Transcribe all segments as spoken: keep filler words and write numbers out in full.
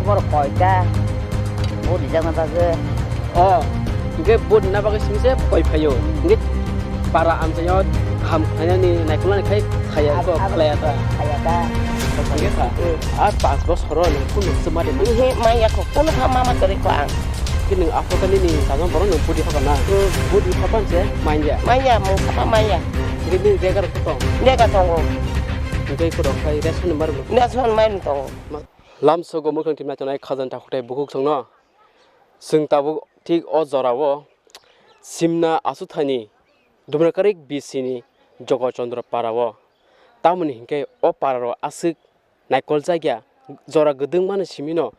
Borok koita vote rijakna bagwi. O, hwnkhe vote rina bagwi simi se koi phaio. Hwnkhe para amchaio ham khlainani naikolnani khai khaya ko khlaya ta. Khaya ta. Hwnkhe kha. Hmm. A panch bosoro nwng kunu swmari man. Ihe maya ko kunu kha mama kwrwi ko ang. Hwnkhe nwng aphuru kha nini sajang borok nwng vote rikha na. Hmm. Vote rikha pan se manya. Manya, mung kha manya. Hwnkhe nini dega rok tong. Dega tongo. Hwnkhe ko rok khai ration ni mar. Ration mai tongo. Lamsogo mwkhang thimna tongnai khajani takhukthai bukhuk songno. Chwng tabuk thik o jorao Simna Achuthaini Dumrakarik B C ni Jogo Chandra parao. Tamoni hinkhe o parao aswk naikol jakya jora gwdwngmani simino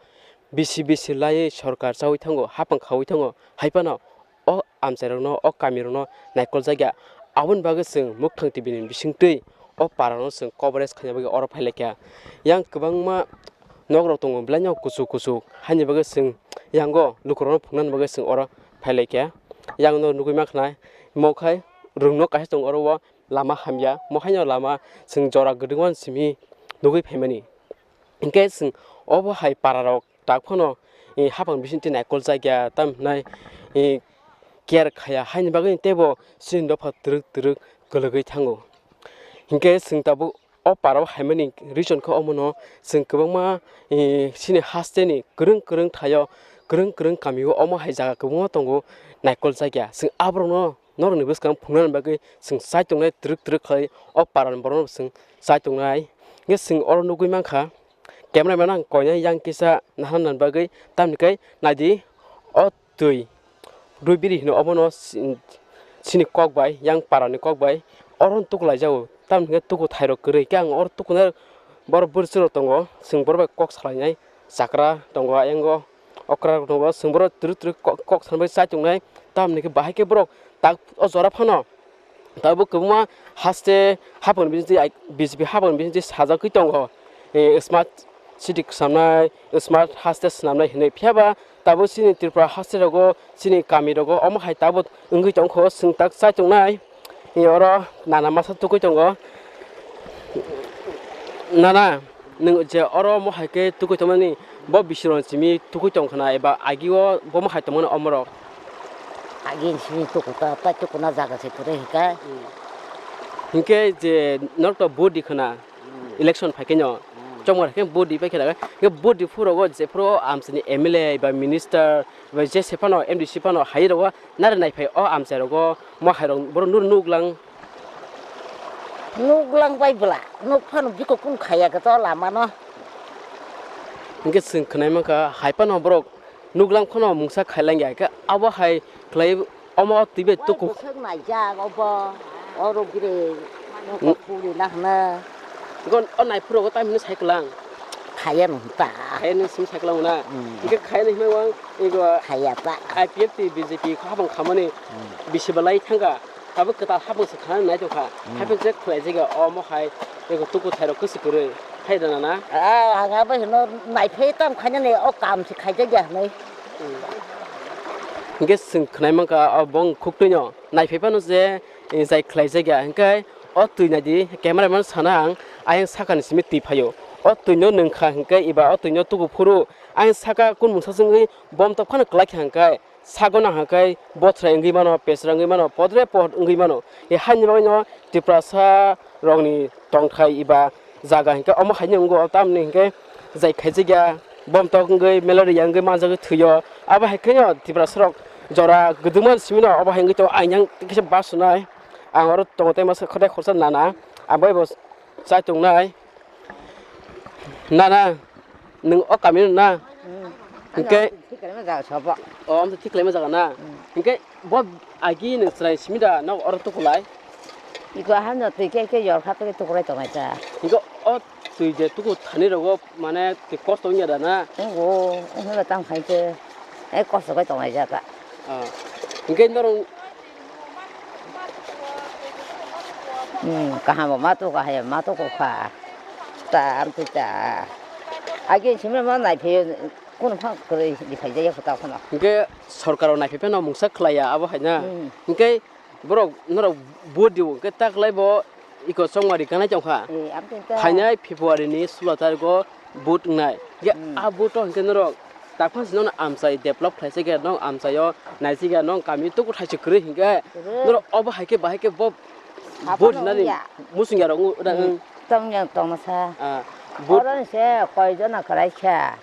bisi bisi laiwi sorkar chaui thango, hapang khaui thango, hai phano o amchairokno, o kamirokno naikol jakya. Aboni bagwi chwng Mwkhang T V ni bisingtwi o parano chwng coverage khaina bagwi oro phailaikha. Yang kwbangma nokrok tongo, belaino kuchuk kuchuk, haini bagwi chwng yango lukurokno phunuknani bagwi chwng oro phailaikha. Yang no nugwi mankha, imo khai rwngno kaisa tongo oro o lama hamya, mo haino lama chwng jora kwdwngmani simi nugwi phaimani. Hinkhe chwng obo hai pararok tak phano, eh, hapang bisingtwi naikol jakya, tamo hwnai, eh, care khaya, haini bagwi teibo chini dopha twrwk twrwk kwlwgwi thango. Hinkhe chwng tabuk o parao haimani reason khe omono chwng kwbangma, eh, chini hasteni kwrwng kwrwng thaio, kwrwng kwrwng kamio omo hai jaga kwbangma tongo naikol jakya. Chwng aborokno norokni bwskang phunuknani bagwi chwng chai tongnai twrwk twrwk khlai o parani borokno chwng chai tongnai. Hinkhe chwng oro nugwi mankha, cameraman ang koinai yang kisa naharnani bagwi, tamni khe naidi o twi rwbiri hino obono si-, sini kok bai, yang parani kok bai oro tukulaijago, tamni hwnkhe tuku thairok kwrwi khe ang oro tukunai borok bwrwswk rok tongo, chwng borok bai kok salainai chakra tongo, ayang o okra rok tongo, chwng borok twrwk twrwk kok, kok sanbai chai tongnai, tamni hwnkhe bahai khe borok tak o jora phano. Tabuk kwbangma haste hapang bisingtwi ai-, B J P hapang bisingtwi sajagwi tongo, eh, smart city swnamnai, smart haste swnamnai hinwi. Phiyaba tabuk chini Tripura haste rogo, chini kami rogo omo hai tabuk wngwi tongkho, chwng tak chai tongnai. Eh, oro nana masa tugwi tongo. Nana, nwng je oro omo hai khe tugwi tongmani, bo bisirok simi tugwi tongkhna eba agio bomo hai tongmani omorok? Agi simi tuku ta, ta tukuna jaga se kwrwi hwnkhe. Hmm. Hinkhe je norok to vote di khwna, hmm, election phai khe no. Hmm. Chongmar khe vote di pai khe daga. Hinkhe vote di phuru go je phuru amsini M L A ba minister ba je se phano M D C phano hai rogo nare nai phai o amchai rogo mo hai rok borok nur nuk lang. Nuk lang bai bwla, nuk phano biko kun khaya khe to lama no. Hinkhe chwng khwnai mankha hai phano borok nuklang phano mungsa khailangya, khe abo hai khlai omo twi bai tuku. Bwswk naijak obo, oro bwrwi, hmm, puri na hwna. Gon o naiphuru go tamino sai kwlang. Khaya no ta. Khaya no sim sai kwlang na. Hmm. Hingke khaya no himai wang ego khaya ta. I P F T B J P kha bang khamani, hmm, bisi belai thangka. Abo kwtal habang se khana nai tongkha. Hmm. Haphang se khwlai jega omo hai ego tuku thairok kwswk kwrwi. Hai da nana? Ah, ang abo hino naiphai tam khainani o kam se khaijak ya hinwi. Hmm. Hingke chwng khwnai mankha o bong khuktwino naiphai phano je, eh, jai khlai jak ya. Hingke o twi naidi camera man sana ang ayang sakani simi twi phaio. O twino nwngkha hingke eba o twino tuku phuru ayang saka kun mungsa chwngwi bom tok phano kwlai kha hingke. Sago nang hwnkhe bothrai wngwi mano, pesra wngwi mano, podre pod wngwi mano. E haini bagwino Tiprasa rokni tongthai eba jaga hwnkhe omo haino wngo, tamni hwnkhe jai khaijak ya, bom tok wngwi malaria wngwi manjagwi thwio. Abo hai kheno Tiprasa rok jora kwdwkma simino obo hai wngwi tongo, ayang kisa bus rwnai. Ang oro tongo tei masa khotai khorsa nana, ang bai bo chai tongnai. Nana, nwng o kami no na? Hmm. Hingke? Ano, thik khlaima jaga sobo. O, amsa thik khlaima jaga na? Hmm. Hingke bo agi nwng chwrai simi da, nok oro tukulai? Iko hano twi khe, khe yor kha, twi tukulai tongnai ta. Hingke o twi je tuku thani rogo, mane, twi kosto wngya da na? Wngo, wngkhe bo tamo khai khe. Hai kosto khe tongnai jata. Ah. Hingke norok Hmm, kaham bo ma tuku, hai ma tuku kha. Ta, amtwi ta. Agi simi ma naiphai, kunu phang kwrwi di phai jaya kho ta kheno. Hingke sorkar o naiphai phano mungsa khlaiya abo hai na. Hmm. Hingke borok norok vote dibo, hingke ta khlai bo iko chongmari ganai tongkha. Eh, amtwi ta. Phainai February ni sulo tariko Vote wngnai. Hingke Hmm. a vote o hingke norok takphang si nono amchai develop khlaisike, nok amchaio naisike, nok kami tuku thaisuk kwrwi hingke Kwrwi. norok obo hai khe bahai khe bo Saphano vote rinani wngya. Musung yarok wng-, wng-, Hmm. wng. Tongya tongmasa. Ah, vote Oro ni se koi jona kwlai kha.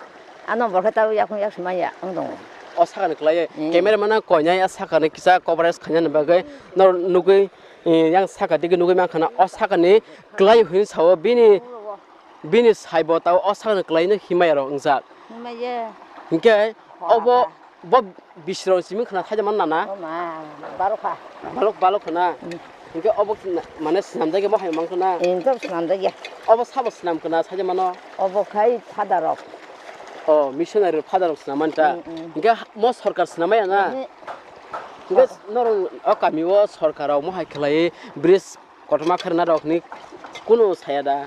Ano bo khe tabuk yakung yak sima ya wng tongo. O sakani kwlaiwi Hmm. camera mana koinai a sakani kisa coverage khainani bagwi norok nugwi, eh, yang saka digi nugwi mankha na o sakani kwlai hwnwi sao bini Bini saibo tao o sakno kwlaino himaya rok wngjak. Himaya. Hinkhe Hwa obo ta. Bo bisrok simi khna thaida man nana. O ma, baro kha. Balok balok khna. Hmm. Hinkhe obo khna, mane swnamjak ya bo hai mang khna. Intok swnamjak ya. Obo sabo swnam khna thaida mano. Obo khai father rok. O missionary father rok swnam man ta. Hmm, hmm. Hinkhe mo sorkar swnam ya na. Hmm. Hinkhe norok o kami o sorkar rok mo hai khlai bridge Kotorma kharna rok ni kunu saya da.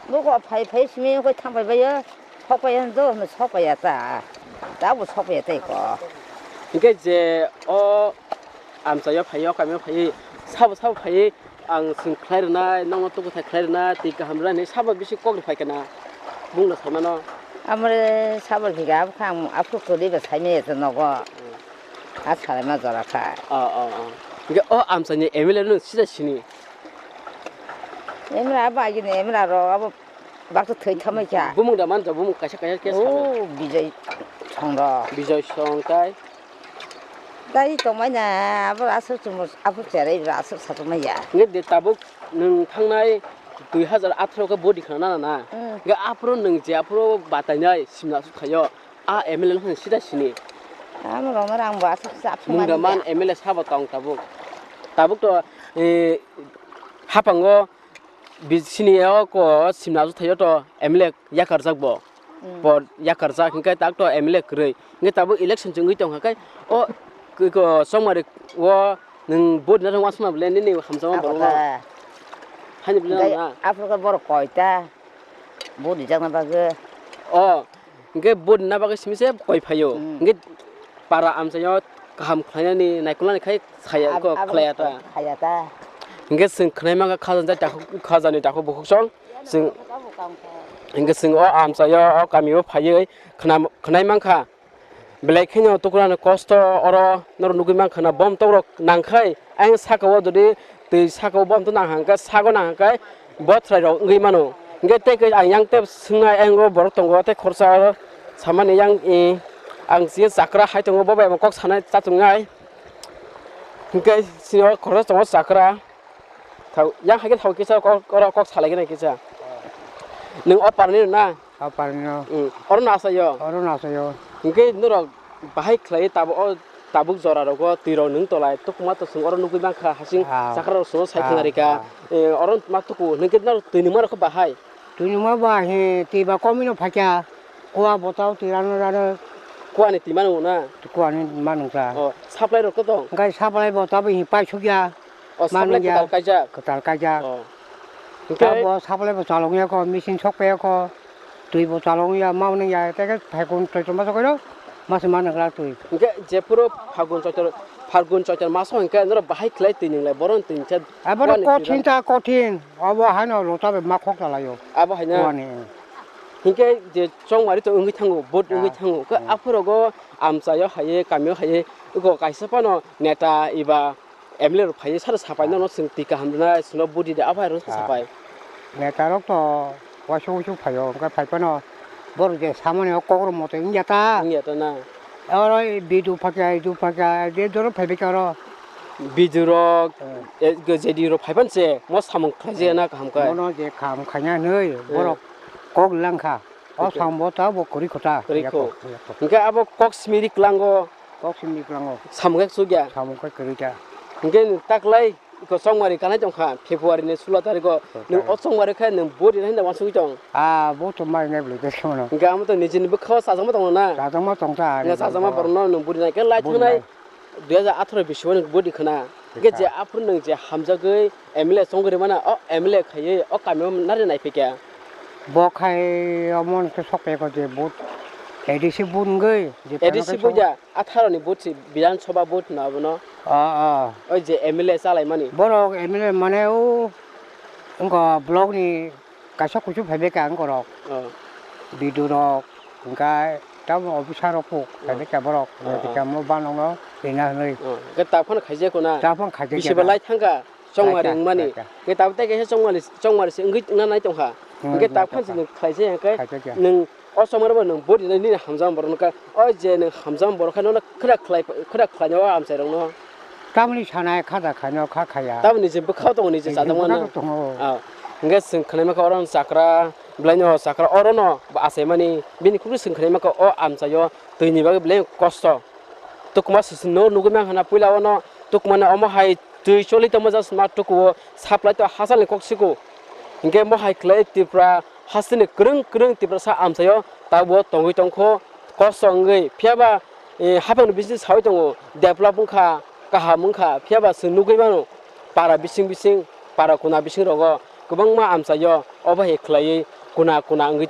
Bo ko phai phai simi ko thang phai bayo. Sok phai do no sok phai ya ta. Ta bo sok phai ya tei ko. Hinkhe je o amchaio phai o kamio phai sabo sabo phai ang sing khlai rwnai nokno tuku thai khlai rwnai twi kaham rwnai sabo bisi kok rw phai kana bung no sai mano. Amre sabo higa aphuru kwrwi ba sai me to nogo. A salai ma jora kha. O, o, o. Hinkhe o amchaini M L A no sida sini. Emra abo agini emra rok abo baksa thwi thamai kha. Bumung da man ja bumung kaisa kaisa khe sabo. O Bijay Chondro. Bijay Chondro tai. Tai tongmai na abo aswk chumur abo cherai bra aswk sa tongmai ya. Nge de tabuk nwng thangnai dui hazar atharo khe body khna na na. Hmm. Nge aphuru nwng je aphuru batainai simna aswk khaio. A M L A no sida sini. Amo rwma rang bo aswk sa Mungda man ya. M L A sabo tong tabuk. Tabuk to, eh, hapango bi-, sini o ko simna aswk thaio to M L A yakarjak bo. Hmm. Bo yakarjak hinkhe tak to M L A kwrwi. Hinkhe tabuk election chwngwi tongkha khe o ko, ko Chongmari o nwng vote na thang uansukma bole nini hamjakma borok no. Haini bole na. Aphuru khe borok koita vote rijakna bagwi. O. Hinkhe vote rwna bagwi simi se koi phaio. Hmm. Hinkhe para amchaio kaham khlainani naikolnani khai saya Ab-, ko abo khlaiya ta. Khaya ta. Hinkhe chwng khnai mankha khajani takhuk, khajani takhuk bukhuk song. Chwng, hinkhe chwng o amchaio o kamio phaiwi khna-, khnai mankha. Belai kheno tukurani kosto oro norok nugwi mankha na bom tokrok nangkhai. Ayang saka o jodi twi saka o bom to nang hangkhe sago nang hangkhe bo thwrai rok wngwi mano. Hinkhe tei khe ang yang tei swngnai ayang o borok tongo tei khorsa oro samani yang i ang chini chakra hai tongo bo bai bo kok sanai chachuknai. Hinkhe chini o khorsa tongo chakra. Thau, yang hai khe thau kisa kok, oro kok salai gwnai kisa. Nwng o parni rw na? O parni no. Mm. Oro no asayo? Oro no asayo. Hinkhe norok bahai khlai tabuk o tabuk jora rogo twi rok nwng tolai tukuma to chwng oro nugwi mankha hasing Ah. chakra rok chwngno sai Ah, thangna rikha. Ah. Eh, oro ma tuku hinkhe norok twi nungma rok khe bahai. Twi nungma ba he twi ba komino phaikha. Kua botao twi rano rano. Kuani twi mano na? Kuani mano kha. O, supply rok to tong? Hinkhe supply bo tabo he paisukya. O, supply Manungya. Kwtal kaijak? Kwtal kaijak. O. Hinkhe? Tabo supply bo chalokya kho, machine sokpaiya kho, twi bo chalokya, ma nungya, tei khe phaikun chaitor maso khe no, masa ma nungla twi. Hinkhe jephuru phagun chaitor, phagun chaitor maso hinkhe norok bahai khlai twi nunglai, boron twi hinkhe Aboro kuani twi kothin ta kothin, obo haino lota bai ma khok chalaio. Abo haino? Kuani. Hinkhe je chongmari to wngwi thango, vote wngwi Ah. thango, khe Ah. aphuru go amchaio haiye, kamio haiye, ego kaisa phano neta eba M L A rok phaiwi sara sapai, nono chwng twi kaham rwnai, chwngno budi de, abo hai rwngsa sapai. Neta rok to uaisuk uaisuk phaio, hwnkhe phai phano borok je samani o kok rok moto wngya ta. Wngya ta na. Oro bidu phakya, idu phakya, je doro phaibai khe oro. Bidu rok, Eh. eh, J D rok phai phano se, mo samung khlai je na kaham khe. Mono je kaham khaina hinwi, Eh. borok kok langkha. O Oke. Sambo ta bo kwrwi kho ta. Kwrwi kho. Yako, yako. Hwnkhe abo kok simi ri klango. Kok simi ri klango. Samung khe chukya. Samung khe kwrwi ta. Hwnkhe nwng taklai iko chongmari kanai tongkha February ni sulo tariko. Sulo Nwng tariko. O chongmari khe nwng vote rina hinda uansugwi tong. Ah, vote to ma rina bwlwi de sono. Hwnkhe amo to nijini bwkhao chajakma tongo na? Chajakma tongkha, Hwnkhe chajakma borokno nwng vote rina khe lai Vote thangnai. Rina. Dui hajar atharo bisio ni body khna. Hwnkhe je Bwkha. Aphuru nwng je hamjagwi M L A chongwi rwmana, o M L A khaiwi o kamio nari naiphikya. Bo khai omo hwnkhe sokphaikha je vote, A D C vote wngwi je A D C phano khe vote ya, atharo ni vote si Bidhan Sabha vote hwna abono. Ah, ah. O je M L A chalaimani. Borok M L A mane o wngkha block ni Kaisa kuisu phaibai kha ang korok. Oh. B D O rok, hwnkhe tamo officer rok kok, Oh. khaide khe borok, Oh, oh. kamo banokno rina hwnwi. Oh, hwnkhe ta phano khaijak kho na? Ta phano khaijak Bisi khe ba na. lai thangkha, chongmari Laika, wngmani. laika. Hwnkhe tabuk tei kaisa chongmani, chongmari se wngwi wngna nai tongkha. Hmm, Hwnkhe ta laika. phano se nwng khlaijak ya hwnkhe Khaijak ya. nwng o chongmari bo nwng body nai nini hamjakma borok nokha. O je nwng hamjakma borok khe nono khwra khlai, khwra khlaina o amchairokno. Tamoni sanai kha da khaino kha khaya. Tamoni je bwkhao tongo, nije Nije chajak mano. bwkhao tongo. Ah, hwnkhe chwng khwnaima kha oro chakra, belaino chakra, orono achaimani, bini khukri chwng khwnaima kha o amchaio twini bagwi belai kosto. Tukuma sisi no nugwi mankha na puila ono tukuma no omo hai twi choli tongma just ma tukuo supply to hachal ni kok siko. Hwnkhe mo hai khlai Tripura hasteni kwrwng kwrwng Tiprasa amchaio tabuk tongwi tongkho kosto wngwi. Phiyaba, eh, haphang ni bising sawi tongo, develop wngkha, kaham wngkha, phiyaba chwng nugwi mano para bising bising, para kuna bising rogo kwbangma amchaio obo hai khlaiwi kuna kuna wngwi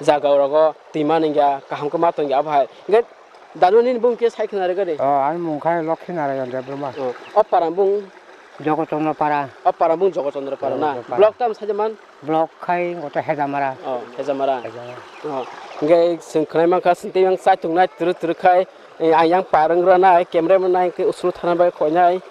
jaga rogo twi mani wngya, kaham khe ma tongya obo hai. Hwnkhe Dadu nini bung khe sai khna rwgani? Oh, ani mung khe Lokhi Narayan Debbarma. Oh, o para bung? Jogochondro para. O para bung Jogochondro para na? Jogochondro para. Block tam sajaman? Block khai goto Hejamara. Oh, Hejamara. Hejamara. Oh, hwnkhe chwng khwnai mankha, chwng tei yang chai tongnai twrwk twrwk khai, eh, ang yang parwng rwnai, camera man nai, hwnkhe usuru thana bai khoinai.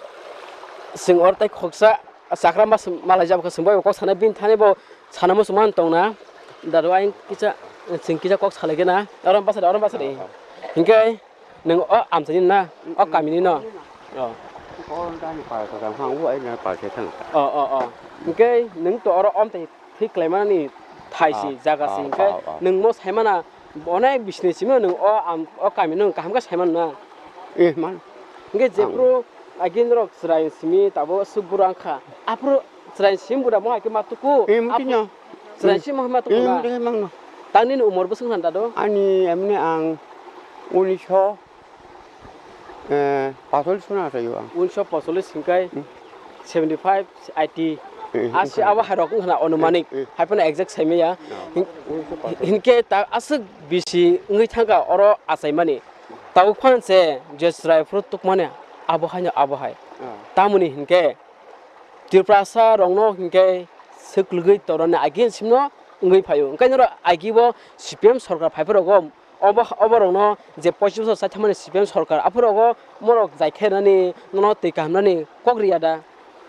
Chwng oro tei khoksa chakra mas-, malai jabkha, chwng bai kok sanai bini thani bo sana muchungma tongna. Dadu ayang kisa, chwng kisa kok salai gana. Oro basa de, oro basa de. Oh, oh. Hwnkhe Nwng o amchaini na? O kamini no? Oh. O dani para kwcham phang, o aini para se thang. Oh, oh, oh. Hwnkhe nwng to oro omtai thwi khlaimanani thai si, Ah, jaga si, ah, hwnkhe ah, ah. nwng mo saimana, onek bisni simi nwng o am, o kamino nwng kaham khe saimano na? Eh, man. Hwnkhe Ang. jephru agini rok chwrai simi tabuk aswk bura wngkha. Aphuru chwrai simi bura mo hai khe ma tuku. Eh, Aphuru mutinyo. Chwrai simi mo hai ma tuku Eh, na? mutinyo mangno. Tang nini umor bwswk khan dadu? Ani emni ang unisho Eh, pasolis kheno achaio ang. Unisho pasolis hwnkhe Hmm. seventy five, eighty. Eh, Asi wngkha. Abo hairok wngkha na onumanik. Eh, eh. Haiphano exact saimaya. Oh. Hin-, Unisho pasolis. Hinkhe ta aswk bisi wngwi thangkha oro achaimani. Tabuk phan se je chwrai phuru tukmani abo haino abo hai. Oh. Tamoni hinkhe Tiprasa rokno hinkhe swk lwgwi torani against himno wngwi phaio. Hwnkhe norok agi bo C P M sorkar phaiphuru rogo obo, obo rokno je pochis bosor chaithangmani C P M sorkar aphuru rogo morok jai khe nani nono twi kaham nani kok riya da?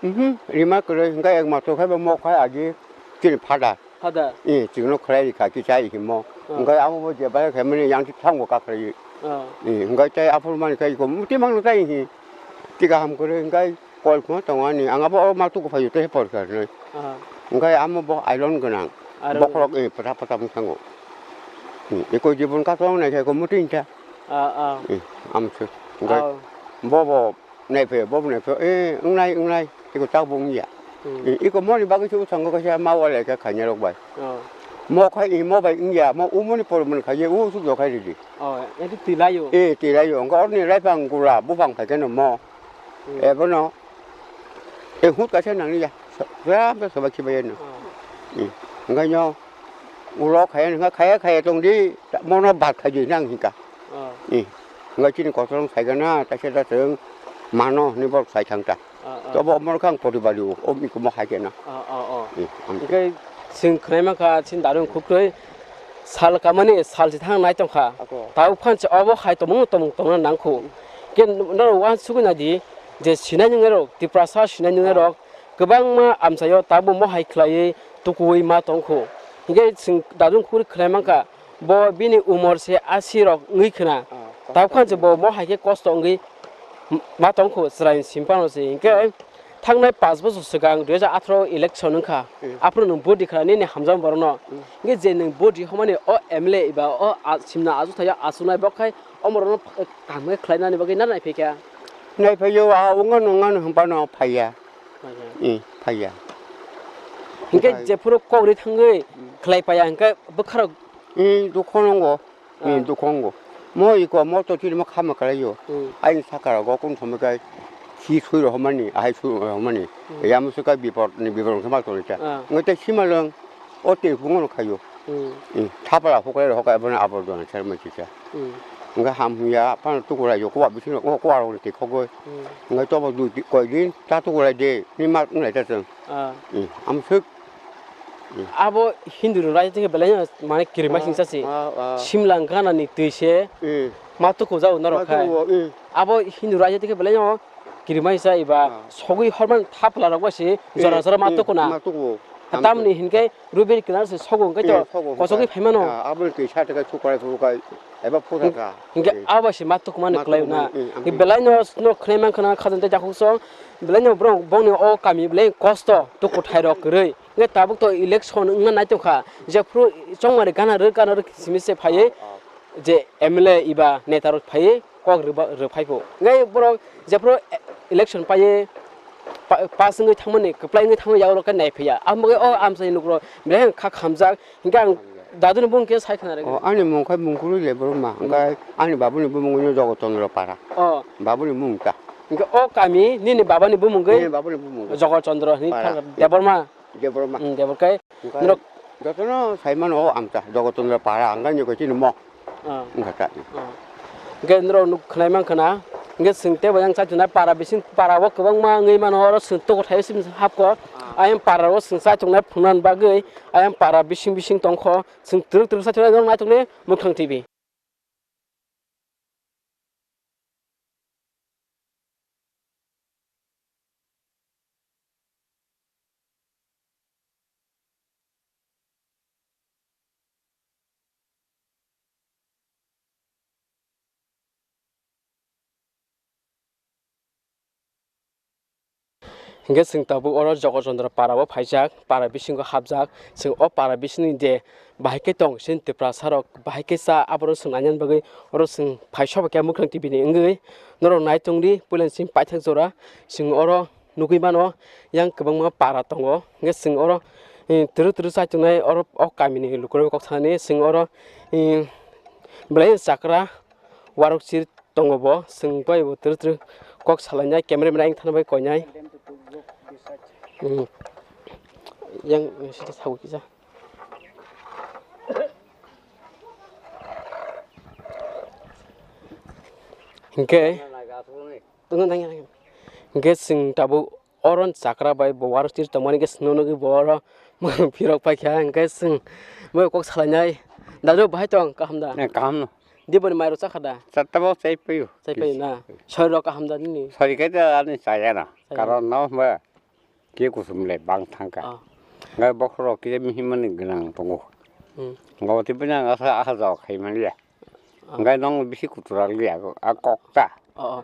Mhm, rima kwrwi hwnkhe ekmatro khe bo mok khai agi chini father. Father. Eh, chikno khlai rikha kichai himo. Oh. Hwnkhe amo bo je bai khe mani yang thango kakhrai. Oh. Eh, hwnkhe tei aphuru mani khe iko muti mangno tai hi. Twi kaham kwrwi hwnkhe Kol phano tongo ani, ang abo o ma tuku phaio tei porkha hinwi. Aha. Hwnkhe amo bo iron gwnang. Iron Bokhorok, gwnang. Eh, pwtha pwtha wng thango. Hmm, eko jibon kaso wng naikhe eko mwtwi wngkha. Ah, ah. Hmm, amswk. Hwnkhe Ah. bo bo naiphaio, bo bo naiphaio, eh, wngnai, wngnai, eko chakbo wngya. Hmm. Hmm, eko moni bagwi se bwskango kaisa ma walaikha khainai rok bai. Oh. Mo khai, eh, mo bai wngya, mo umoni pormani khaye, o suk jokhai ridi. Oh, eko twi laio? Eh, twi laio. Hwnkhe oroni raipang gula buphang phaikhe no mo. Hmm. Ebono, e hut kaisa nangya, sa-, sa-, sa-, soba khibaiyano. Oh. Hmm. Hwnkhe no, ulo khaya nangkha, khaya khaya tongdi, ta-, mono bat khaidi nang hinka. Oh. Hmm. Hwnkhe chini kotorong saigana, taisa da chwng mano hinwi borok sai thangta. Oh, oh. Tobo omo khe ang poribar o, o mikomo hai kheno. Oh, oh, oh. Hmm, ang Hwnkhe chwng khwnai mankha, chini dadu wngkha kwrwi. Sal kamani salchi thang nai tongkha. Ako. Tabuk phansi obo hai tongmung tongmung tongna nangkhu. Khe norok uansugwi naidi je sinai nungnai rok, Tiprasa sinai nungnai rok kwbangma amchaio tabuk mohai khlaiwi tukuwi ma tongkhu. Hinkhe chwng dadung khuri khlai mankha, bo bini umor se asi rok wngwi khna. Ah, Tabuk phansi bo mohai khe kosto wngwi ma tongkhu chwraini simpano se. Hinkhe Thangnai panch bochor swkang dui hajar atharo election wngkha. Hmm. Aphuru nwng vote rikha nini hamjakma borokno. Hmm. Hinkhe je nwng vote rihormani o M L A eba o a-, simna achukthai achuknai bo khai omorokno kaham khe khlainani bagwi nang naiphikha? Naiphaio, a wngano wngano hwnphano phaiya. Phaiya. Hmm, phaiya. Hinkhe Phai- jephuru kok ri thangwi Hmm. khlai paiya hinkhe bwkharok Hmm, dukho nongo. Ni Ah. dukho wngo. Mo iko mo to chini mo khama kalaio. Hmm. Aini saka rogo kung thomwi kai si sui rohormani, ahai sui rohormani. Hmm. Yamo se kai bipod ni bipod khe ma tongwi cha. Ah. Ngai tei sima lwng o tei phungo no khaio. Hmm. Hmm. Thapla hukai rohor kai bono abor dona ser ma chicha. Hmm. Ngai ham ya pan tukura yo kwa bisino ko kwa ro tei khogoi. Hmm. Ngai to bo dui di-, koi din ta tukura de ni ma ngai ta tong. Ah. Hmm. Am suk Hmm. Abo Hindu rok raida tei belai no mane kirima Ah, singsa si. Ah, ah. Simla gana ni twi se Hmm. ma tuku jao norok Ma khai. tuku, hmm. Abo Hindu raida tei belai no kirima singsa iba Ah. sogwi horman thapla rok ba si jora Hmm, jora ma hmm, tuku na. ma tuku. Tamni hinke rubir kinar se sogo hingke Eh, to sogo kosogwi hingke. phaimano. Ah, aboni twi sa taka sukai sukai. Eba phosa ka. Hingke Eh. abo se ma tuku mani Ma klai tuku na. mani, eh, Hingke ang belai no no khnai man khna khajan tei jakhuk song. Belai no borok bongni o kami belai kosto tuku thai rok kwrwi. Hingke tabuk to election wngna nai tongkha. Jephru chongmani gana rw gana rw simi se phaiwi Ah, ah. je M L A iba neta rok phaiwi kok rwba-, rwphai pho. Hingke borok jephru election phaiwi pa-, pass wngwi thangmani, kwplai wngwi thangmani yago rok khe nai phiya. Amo khe o amchaini lukurok belai kha khamjak. Hingke ang daduni bung khe sai khna rwgwi. O, ani mung khe Mungkuru Debbarma, Hmm. hingke ani babuni bumung no Jogot Chandra Para. O. Babuni mung ta. Hingke o kami nini babani bumung khe Nini babuni bumung khe. Jogot Chandra hinwi Para. thang Debbarma. Debbarma. Hmm, Debor khe Hingke norok jotono sai mano o amcha Jogot Chandra Para, hingke ni khe chini mo. Ah. Wngkha ta. Ah. Hingke norok nuk khnai man khna. Hingke chwng tei bo yang chaijak nai para bising para o kwbangma wngwi mano oro chwng tuku thai simi hapkha. Ah. Ayang para o chwng chaitok nai phunukna bagwi ayang para bising bising tongkho. Chwng twrwk twrwk chaitok nai norok naitok ni Mukhang T V. Hingke chwng tabuk oro Jogot Chandra para o phaijak, para bisingo hapjak, chwng o para bisingni je bahai khe tong, chini Tiprasa rok bahai khe cha, aborok chwng nainani bagwi oro chwng phai soba khe Mukhang T V ni wngwi norok nai tongdi, puila ni simi paithak jora chwng oro nugwi mano, yang kwbangma para tongo, hingke chwng oro, eh, twrwk twrwk chai tongnai oro o kamini lukurok kok sanani, chwng oro, eh, belai chakra warok chir tongo bo, chwng bai bo twrwk twrwk kok salainai, camera man ayang thangna bai koinai. Hmm. Yang, eh, sida sabo kisa. Hingke, tongo nang yang. Hingke chwng tabuk oro chakra bai bo warok chir tongmani khe chwngno nugwi bo oro phirok paikha, hingke chwng bo kok salainai. Dadu, bahai tong, kaham da? Eh, kaham no. Diboni mairok chakha da? Chatta bo chai paio. Chai paio na? Sori rok kaham da nini? Sori khe da ani chaya na. Chaya. Karon no ba khe kusum le bang thangka. Ah. Ngai bokhorok khe mihimani gwnang tongo. Hmm. Ngo tei bini ang asa aha jao khai manliya. Ah. Ngai nong bisi kutura liya a kok ta. Oh, oh.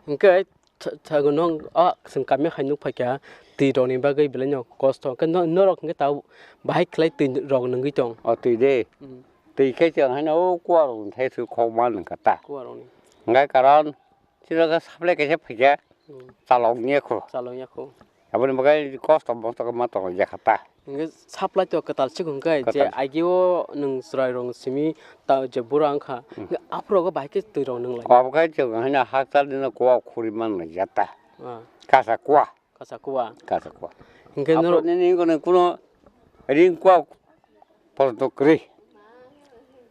Hingke Tha-, thago nong, ah, chwng kami hai nuk phaikha, twi rokni bagwi belai no kosto. Hwnkhe no-, norok hwnkhe tabuk bahai khlai twi rok nungwi tong. O twi de. Hmm. Twi khe chwng haino o kuwa rokni thai thwi khokma nungkha ta. Kuwa rokni. Hwnkhe karon, siro khe supply kaisa phaikha, Hmm. chalok ya kho. Chalok ya kho. Aboni bagwi kosto mosto khe ma tongjakha ta. Hingke supply to kwtal se hwnkhe je Kwtal. Agi o nwng chwrai rok simi ta je bura wngkha. Hmm. Hingke aphuru go bahai khe twi rok nung lai. Obo khe chwng haino hakchal nino kuwa khuri man nai jata. Ah. Kasa kuwa. Kasa kuwa. Kasa kuwa. Hingke Aphuru noro nini kono kuno ring kuwa posto kwrwi.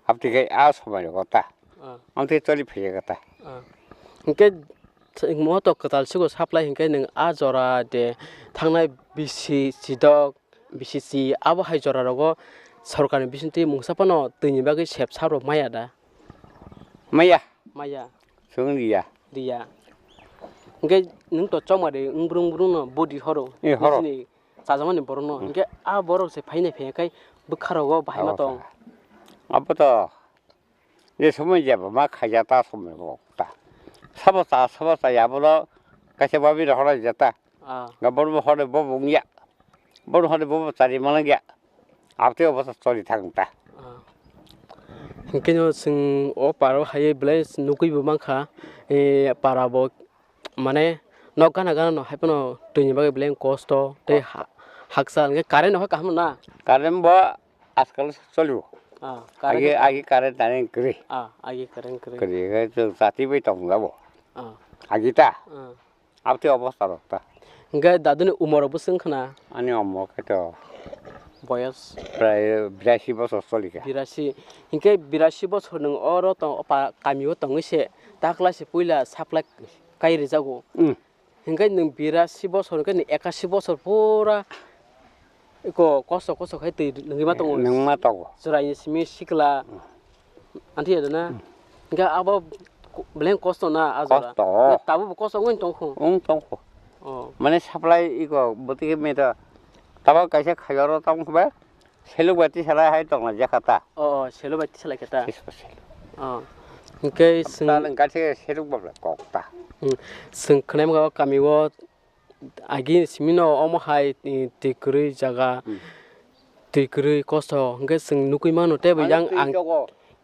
Abtwi khe a somai rogo ta. Ah. Amtwi choli phaiya ta. Ah. Hingke Moto kwtal sugo supply hinkhe nwng a jora de thangnai bisi sidok, bisi si abo hai jora rogo sorkarni bisingtwi mungsa phano twini bagwi sep sap rok maya da? Maya. Maya. Chwng riya. Riya. Hinkhe nwng to chokma de wng brung brung no budi horo. Eh, horo. Nini chajakmani borok no. Hmm. Hinkhe a borok se phainai phaiya khai bwkha rogo bahai ma tong. Abo to. Je somoi jeba ma khaija ta somoi bo ta. Sabo cha, sabo cha ya bono kaisa babi rohora jeta. Ah. Ga bono hore bo bung ya. Bono hore bo chari mana ya. Abte obo chori thang ta. Ah. Hinkhe no chwng o paro hai belai nugwi bo mankha, eh, para bo mane nok gana gana no hai phano twini bagwi belai kosto tei ha-, hakchal hinkhe current no kaham na? Current bo Ajkal cholibo. Ah, current. Agi, agi current tani kwrwi. Ah, agi current kwrwi. Kwrwi khe chwng chati bai tong jabo. Ah. Agi ta. Ah. Abtwi obostha rok ta. Hinkhe daduni umor bo swng khna? Ani umor khe to boyos? Prai birasi bosor choli kha. Birasi. Hinkhe birasi bosor nwng oro tong, opa kami o tongwi se takla se puila supply kai rijago. Hmm. Hinkhe nwng birasi bosor hinkhe nwng ekasi bosor pura Iko kosto kosto khai twi nungwi ma tongo. Nungma tongo. Chwraini simi sikla. Anthi ya na. Hingke abo beleng kosto na a jora. Kosto. Tabuk bo kosto wngwi tongkho. Wng tongkho. Oh. Mane supply iko bwtwi khe meta. Tabuk kaisa khaiyoro tongkho ba. Seluk bai tisalai hai tongna jakha ta. Oh, oh, seluk bai tisalai khe ta. Tisko seluk. Oh. Hingke swng ta nang kaisa seluk ba kok ta. Hmm. Swng khwnai mokha o kami o agi simi no omo hai, eh, twi kwrwi jaga, hmm, twi kwrwi kosto hingke swng nugwi mano tei bo yang ang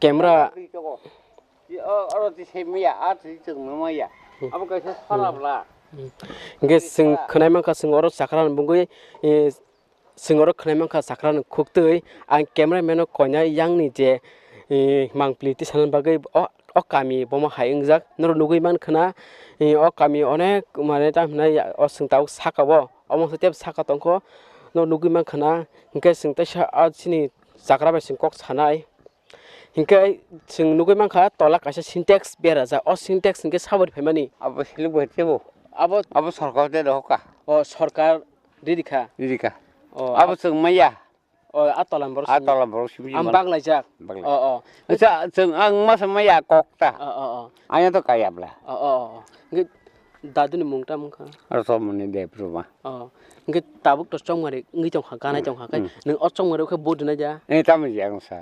camera. Twi chogo. Twi chogo. Twi o, oro twi se maya, a twi chwng maya. Hmm. Abo kaisa sara bla. Hmm. Hingke swng khwnai mankha swng oro chakra ni bungwi, eh, Swng oro khwnai mankha sakra no khuktwi, ang cameraman no koinai yang ni je, eh, mangpili tisanani bagwi o, o kami bomo hai wngjak. Norok nugwi mankha na, eh, o kami onek mane tamo hinai o swng tabuk saka o, omo se tebo saka tongkho. Norok nugwi mankha na, hwnkhe swng teisa o chini chakra bai swng kok sanai. Hinkhe chwng nugwi mankha tola kaisa sintex berajak. O sintex hinkhe saboni phaimani. Abo siluk bai tebo. Abo, abo sorkar de rohoka. O sorkar riri kha. Riri kha. O, abo chwng maya. O, a tola borok. A tola borok simi. Am baglaijak. Baglaijak. O, o. Acha chwng ang masa maya kok ta. O, o, o. Anya to kaya bla. O, o, o. Hinkhe daduni mung tamo wngkha? Rosomoni Debbarma. O. Hinkhe tabuk to chongmari wngwi tongkha, ganai tongkha. Khe nwng o chongmari khe vote rwnai da? Eh, tamo je ang sa.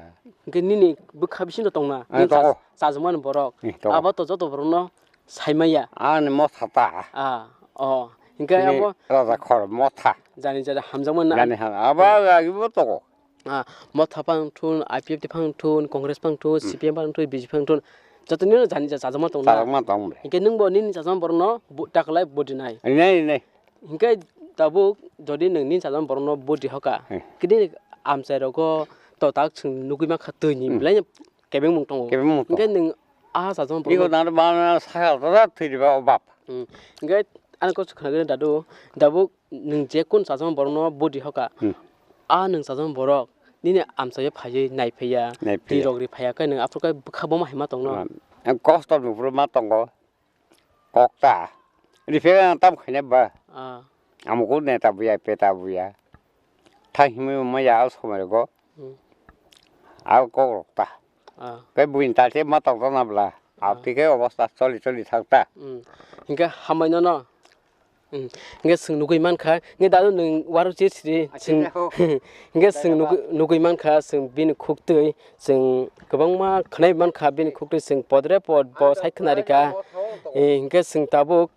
Hinkhe nini bwkha bisingo tongna? Ah, nini tongo. Chajwkmani borok. Eh, tongo. Abo to joto borokno saimaya. Ani motha ta. Ah, o. Hinkhe abo raja khor motha. Jani jani hamjakmani na? Jani ham-, abo agi bo tongo. Ah, motha phang thun, I P F T phang thun, Congress phang thun, hmm, C P M phang thun, B J P phang thun. Joto nini jani ja chajwkma tongna? Chajwkma tong bre. Hinkhe nwngbo nini chajwkma borokno bo-, taklai vote rwnai? Rwnai, rwnai. Hinkhe tabuk jodi nwng nini chajwkma borokno vote hoka, hmm, kini amchai rogo to tak chwng nugwi mankha twini, hmm, belai kebengmung tongo. Kebengmung tongo. Hinkhe nwng a chajwkma borokno. Iko nang bana saka rwda thwi riba o bap. Hmm. Hinkhe ani kok khwnagwi dadu, tabuk nwng je kun chajwkma borokno vote hoka. Hmm. A nwng chajwkma borok nini amchaio phaiwi naiphaiya, naiphaiya, twi rok ri phaiya, khe nwng aphuru khe bwkha bomo hai ma tongno? Ah, ang kosto ni phuru ma tongo. Kok ta. Rifai ang tam khaina ba. Ah. Amuku neta buya, peta buya. Thang himwi maya o somoi go. Hmm. A kok rok ta. Ah. Khe buini ta se ma tong tong na bla. Ah. Abti khe obosta choli choli thang ta. Hmm. Hinkhe hamai no no. Hmm. Hinkhe chwng nugwi mankha, hinkhe dadu nwng waru che siri chwng. Acha, ho. Hinkhe chwng nugwi, nugwi mankha, chwng bini khuktwi. Chwng kwbangma khwnai mankha bini khuktwi, chwng podre pod bo sai khwnarikha. Eh, hinkhe chwng tabuk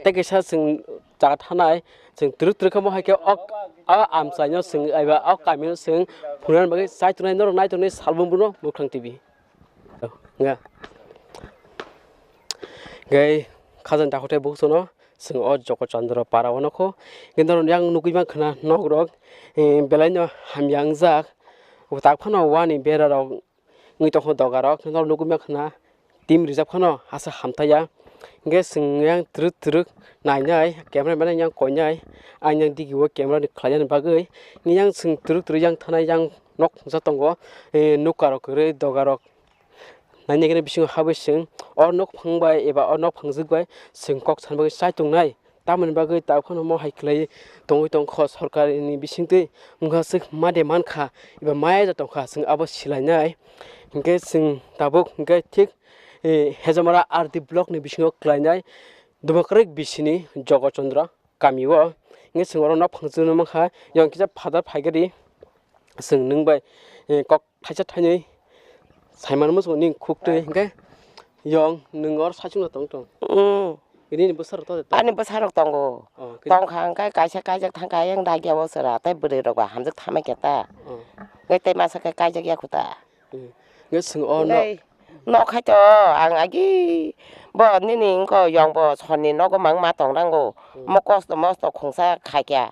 tei kaisa chwng jaga thanai, chwng twrwk twrwk khe mo hai khe ok, a amchaino chwng eba ok kamino chwng phunani bagwi chai tongnai norok nai tongnai salbrum buno Mukrang T V. Nga. Gai khajani dakhotai bukhusono. Chwng o Joko Chandra para o nokho. Hwnkhe norok yang nugwi mankha na nok rok, eh, belai no hamya wngjak. Tak phano wani bera rok wngwi tongkho doga rok. Norok nugwi mankha na team rijak phano asa hamtaiya. Hwnkhe chwng yang twrwk twrwk nainai, camera mane yang koinai. Ang yang digi o camera ni khlaina bagwi. Yang chwng twrwk twrwk yang thanai yang nok ja tongo. Eh, nukha rok kwrwi doga rok. Nainai khe bisingo habwi chwng o nokphang bai eba o nokphang jwk bai chwng kok sana bagwi chai tongnai. Tamoni bagwi tabuk phano mo hai khlai tongwi tongkho sorkar ni bisingtwi wngkha swk ma de mankha eba maya ja tongkha chwng abo silainai. Hinkhe chwng tabuk hinkhe thik, eh, Hejamara R D block ni bisingo khlainai Dumakrek bisini Jogo Chandra kami o. Hinkhe chwng oro nokphang jwk nw mankha, yang kisa father phaikhe di chwng nwng bai, eh, kok thaisa thainwi saimano muchungo nini khuktwi hinkhe yong nwng oro saichungno tong tong. Mm. Nini bwsarok tong de tong? Ani bwsarok tongo. Oh, khe tongkha hwnkhe kaisa kaijak thangkha ayang dagya o chwra tei bwrwi rok ba hamjak thamai khe ta. Oh. Hwnkhe tei masa khe kaijak ya khuta. Mm. Hwnkhe chwng o no. Hwnkhe nokhaito ang agi bo nini wngkho yong bo sonni nogo mang ma tong rango. Mm. Mo kosto mosto khungsa khaikya.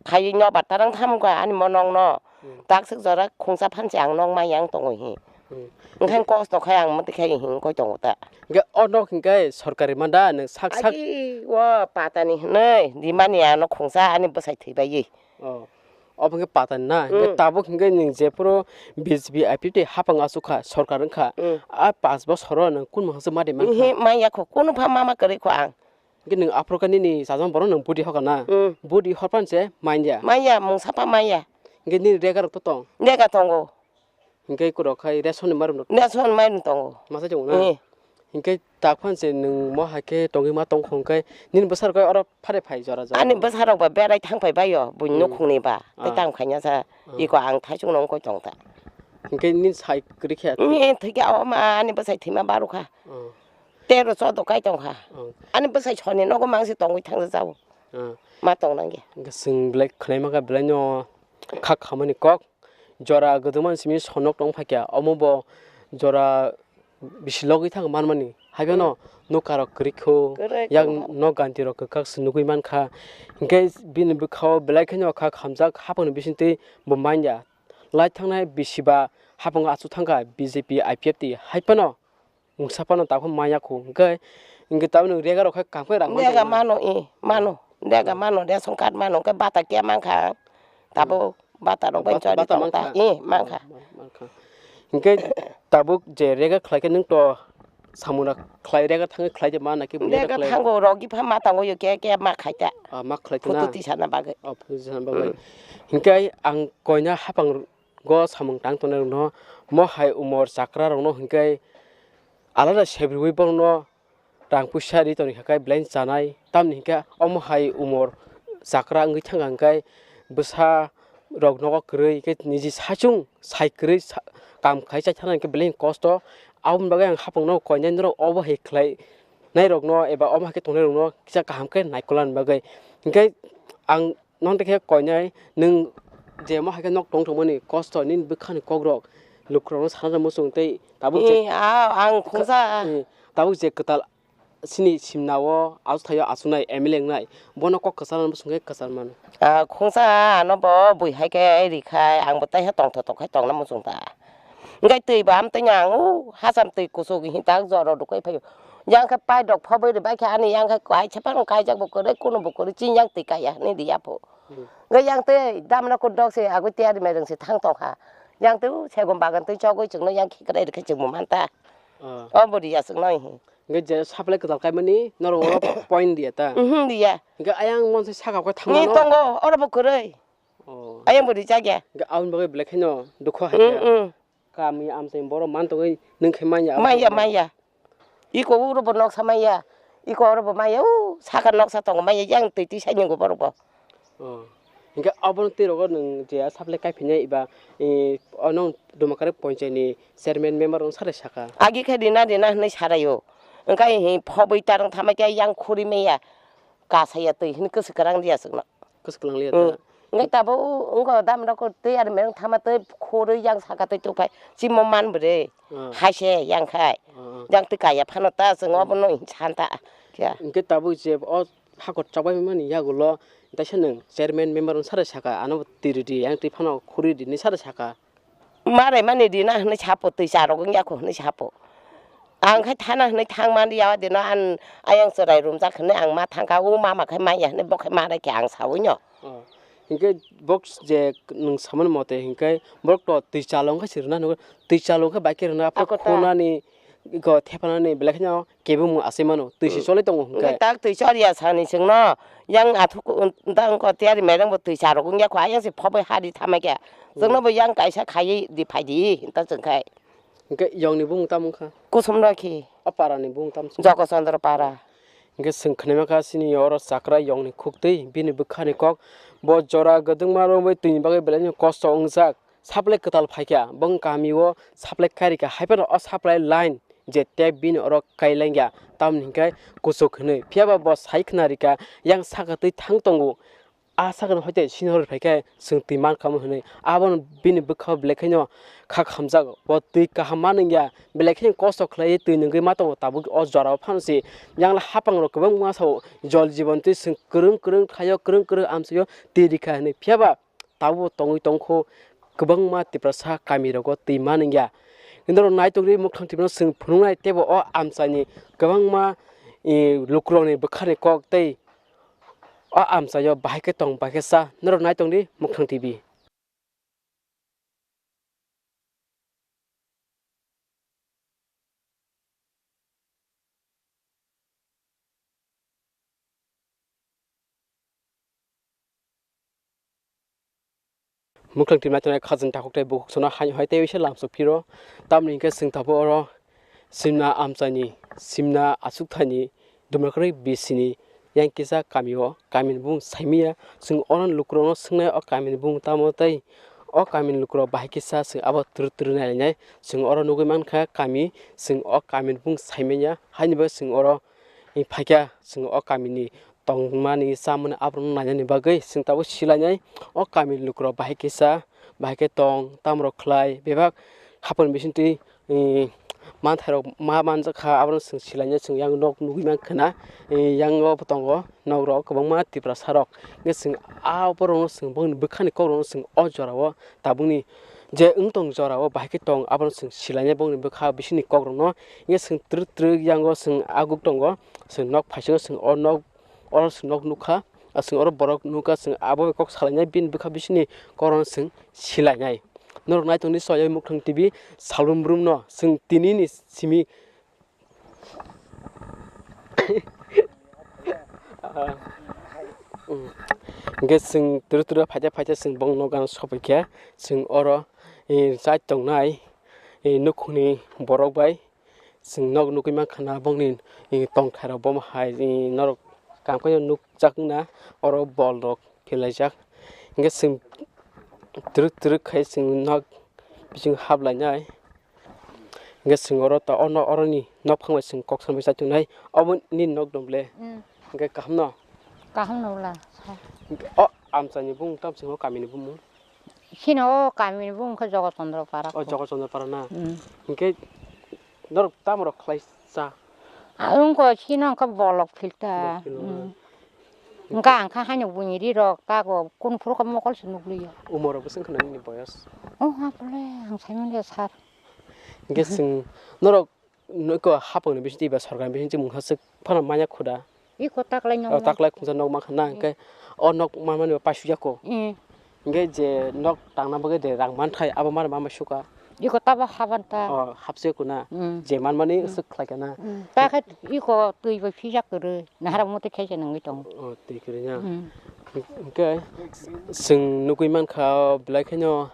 Khaiwi nobar tarang thamkha ani mo nokno. Hmm. Takswk jora khungsa phansi ang nok maya wng tongo hi. Hmm. Wngkhe kosto khai ang mwtwi khai him koi tongo ta. Hwnkhe o nok hwnkhe sorkari manda nwng sak sak. Agi o patani hwnwi rimani ano khungsa ani bwsai thwibai. Oh. Obo hwnkhe patani na? Hwnkhe hmm, tabuk hwnkhe nwng jephuru B J P I P F T hapang achukha, sorkar wngkha. Hmm. A panch bosoro nwng kun mwkhang se ma de mankha? Ihi, maya kho, kunu pha mama kwrwi kho ang. Hwnkhe nwng aphuru khe nini chajak borok nwng budi hoka na? Mm. Budi horpan se manya. Manya, mungsa pha manya. Hingke nini rega rok to tong? Rega tongo. Hingke korok khai ration ni marum rok? Ration marum tongo. Masa chungo na? Eh. Hingke tak phan se nwng mo hai khe tongwi ma tong kho hingke nini bwsarok oro phare phai jora jora? Ani bwsarok ba berai thang phai bai o, buini nukhungni ba. Tei tang khaina sa, iko ang thaichung no wngkoi tong ta. Hingke nini sai kwrwi khe? Ni thwikhe o ma ani bwsai thwima baru kha. Oh. Tero chodo kai tong kha. Oh. Ani bwsai soni nogo mangsi tongwi thang jao. Ah. Ma tong nang ya. Hingke chwng belai khwnai ma kha belai no kha khamani kok. Jora kwdwkma simi sonok tong phaikha, omo bo jora bisi logwi thang manmani. Haiphano nokha rok kwrwi kho, yak nok ganti rok kwkhak se nugwi mankha. Hinkhe bini bwkhao belai kheno kha khamjak, haphangni bisingtwi bo manya. Lai thangnai bisi ba haphango achuk thangkha B J P, I P F T, haiphano Mungsa phano tabuk manya khu, hwnkhe, hwnkhe tabuk nwng rega rok khai kaham khe rang mano. Rega mano, eh, mano. Rega mano, ration card mano, hwnkhe bata khe mankha ang. Tabuk bata rok bai chori tong ta, eh, mankha. Mankha. Hwnkhe tabuk je rega khlai khe nwng to samung rok khlai, rega thangwi khlai de ma naki rega khlai? Thango, rogi pha ma tango yo, ke, ke ma khai ta. Ah, ma khlai ta na? Photo tisana bagwi. Oh, photo tisana bagwi. Hwnkhe ang koina haphang go samung tang tongnai rokno, mo hai umor chakra rokno hinkhe alada sebrwi borokno rang puisa ri toni kha khe belai chanai, tamni hinkhe omo hai umor chakra wngwi thangkha hinkhe bwsa rok nogo kwrwi hinkhe niji saichung sai kwrwi sa-, kam khai chai thangna hinkhe belai kosto. Aboni bagwi ang haphangno koinai norok obo hai khlai nai rokno eba omo hai khe tongnai rokno kisa kaham khe naikolna bagwi hinkhe ang Nong tei khe koinai, nwng je mo hai khe nok tong tongmani kosto nini bwkhani kokrok, lukurokno sana muchung tei tabuk je, eh, a, ang khungsa. Eh, tabuk je kwtal sini simna o achukthai o achuknai M L A wngnai, bono kok kwchar mano muchung khe kwchar mano. Ah, khungsa ano bo bui hai khe rikhai, ang bo taiha tongthotok khai tongna muchung ta. Hingke twi bo amtwino ang o hacham twi kuchuk hinta joro rwkhe phaio. Yang khe pipe rok phobwi rwbaikha ani yang khe kaisa phano kaijak bo kwrwi, kunu bo kwrwi, chini yang twi kaiya hinwi riya pho. Hmm. Hingke yang twi damra kudok se agwi tiyari mairung se thang tongkha. Yang twi o segum bagan twi chogwi chwngno yang khikwrai rwkhe chwngbo manta. Ah. O bo riya chwngno hi. Hingke je supply kwtal kaimani norok oro point riya ta? Mhm, riya. Hingke ayang monse saka khe ni thangmano? Tongo, oro bo kwrwi. Oh. Ayang bo rijak ya. Hingke aboni bagwi belai kheno dukho hai khe. Mm, mm. Kami amchai borok man tongwi nwng khe manya abo. Manya, manya. Iko uro bo noksa manya. Iko oro bo manya. U saka noksa tongo manya. Yang twi twi sai nwngo borok bo. Oh. Hingke abono twi rogo nwng je supply kai phinai eba, eh, ono Dumakari ponchai ni chairman member wng sare saka. Agi khe rina rina hinwi saraio. Wngkha hi phobwi tarwng thamai khe yang khuri manya. Kasaya twi hinwi kwswk kwrang riya chwngno. Kwswk kwrang liya ta. Mm. Ngai tabuk wngkha dam rok twi ari mereng thama twi khurui yang saka twi tubphai chimo man bwrwi. Ah. Haise yang khai. Ah, ah. Yang twi kaya phano ta chwng obono hin san ta. Kya? Hingke tabuk je o hakor chokbai mani yagulo teisa nwng chairman member wng sare saka ano twi rwdi yang twi phano khurui rwdi hinwi sare saka. Marai mani rina hinwi sapo, twi charok wngya kho hinwi sapo. Ang khai thana hinwi thang man ya, o dino an ayang chwrai rumjak hinwi ang ma thangkha, o mama khai manya hinwi bo khai marai khe ang saui no. Oh. Hinkhe bok je nwng samani mote hinkhe borok to twi chalo wngkha se rwna hinwi, twi chalo wngkha bai khe rwna, aphuru ako ta khonani, iko thepanani belai kheno kebengmung achai mano, twi se choli tongo hinkhe. Hinkhe tak twi choriya sani chwngno, yang athuk da wngkha tiyari mairang bo twi charok wngya kho, ayang se phobwi hari thamai khe. Chwngno bo yang kaisa khaiwi di phai di hinta chwng khai. Hinkhe yongni bumung tamo wngkha? Kusom rokhi. O parani bumung tamo wngkha? Joko Chandra para. Hinkhe chwng khnaima kha chini oro chakra yongni khuktwi bini bwkhani kok. Bo jora gwdwngma romwi twini bagwi belai no kosto wngjak. Supply kwtal phaikha, bo kami o supply kairikha, haiphano o supply line je tap bini oro kailangya, tamoni hinkhe kuchuk hinwi. Phiyaba bo sai khna rikha, yang saka twi thang tongo, a sakano hoite sini horwi phaikhe chwng twi mankha hinwi. Abono bini bwkhao belai kheno kha khamjak, bo twi kaham ma nungya, belai kheno kosto khlaiwi twi nungwi ma tongo tabuk o jorao phano se. Yang haphangrok kwbangma sao jol jiban twi chwng kwrwng kwrwng khlaio, kwrwng kwrwng amchaio twi rikha hinwi. Phiyaba tabuk tongwi tongkho kwbangma Tiprasa kamirogo twi manwngya. Norok naitokri mwkhang twino chwng phunuknai teibo o amchaini kwbangma, eh, lukurokni bwkhani kok tei o amchaio bahai khe tong bahai khe cha. Norok naitokdi Mwkhang T V. Mwkhang twi naitongnai khajang takhuk tei bukhuk sono hai hai tei waisa lamsok phiro. Tamni hwnkhe chwng tabuk oro simna amchaini, simna achukthani, dumlakwrwi bisini yang kisa kamio, kamini bumung saimanya. Chwng oro lukurokno swngnai o kamini bumung tamo tei o kamini lukurok bahai kisa chwng abo twrwk twrwk nailainai. Chwng oro nugwi mankha kami, chwng o kamini bumung saimanya, haini bagwi chwng oro phaikha, chwng o kamini tongmani chamani aborokno nainani bagwi chwng tabuk silainai. O kamini lukurok bahai kisa, bahai khe tong, tamrok khlai, bebak haponi bisingtwi, eh, manthairok ma manjakha, abono chwng silainai, chwng yang nok nugwi mankha na, eh, yang o tongo nokrok kwbangma Tiprasa rok. Hwnkhe chwng a borokno chwng bongni bwkhani kokrokno chwng o jorao tabukni je wng tong jorao bahai khe tong, abono chwng silainai bongni bwkha bisingni kokrokno. Hwnkhe chwng twrwk twrwk yango chwng aguk tongo, chwng nok phaisingo chwng o nok oro chwng nok nukha, chwng oro borok nukha, chwng abo bai kok salainai bini bwkha bisingni kokno chwng silainai. Norok naitongdi Soyoi Mukhang T V salbrum brumno chwng tinini simi. Hwnkhe chwng twrwk twrwk phaikhe phaikhe chwng bongni nok gana sopaikha, chwng oro, eh, chai tongnai, eh, nukhungni borok bai. Chwng nok nugwi mankha na bongni, eh, tongthai rok bomo hai, eh, norok kam khe nukjak wngna oro bol rok phelaijak. Hwnkhe chwng twrwk twrwk khai chwng nok bisingo haplainai. Hwnkhe chwng oro ta ono oroni nokphang bai chwng kok samwi chai tongnai. Obo nini nok dong ble? Mm. Hwnkhe kaham no? Kaham no wla. O amchaini bumung tamo chwng o kamini bumung? Chini o kamini bumung khe Jogochondro Para. O Jogochondro Para na? Mm. Hwnkhe norok tamo rok khlai cha? Ang wngkha chini wngkha bolok filter. Bolok filter. Mm. Hwnkhe ang kha haino buini ri rok tago kunu phuru khe mokol se nukliya. Umor rok bwswk wngkha nini boyos? Oh, ha pole ang saimanya sir. Hwnkhe chwng norok Noiko hapangni bisingtwi ba sorkarni bisingtwi mungsa swk phano manya khuda. Iko taklai nok. O, taklai khungsa nok mankha na, hwnkhe o nok manmani bo paisukya ko. Mm. Hwnkhe je nok tangna bagwi de rang manthai abo mano ma suka. Iko tabo haban ta. O, hapsukya ko na. Mm. Je manmani, mm, swk khlaikha na. Mm. Ta khe iko twi bai phijak kwrwi. Nahara muti khe se nangwi tongo. O, twi kwrwi na. Mm. Hwnkhe chwng nugwi mankha o belai kheno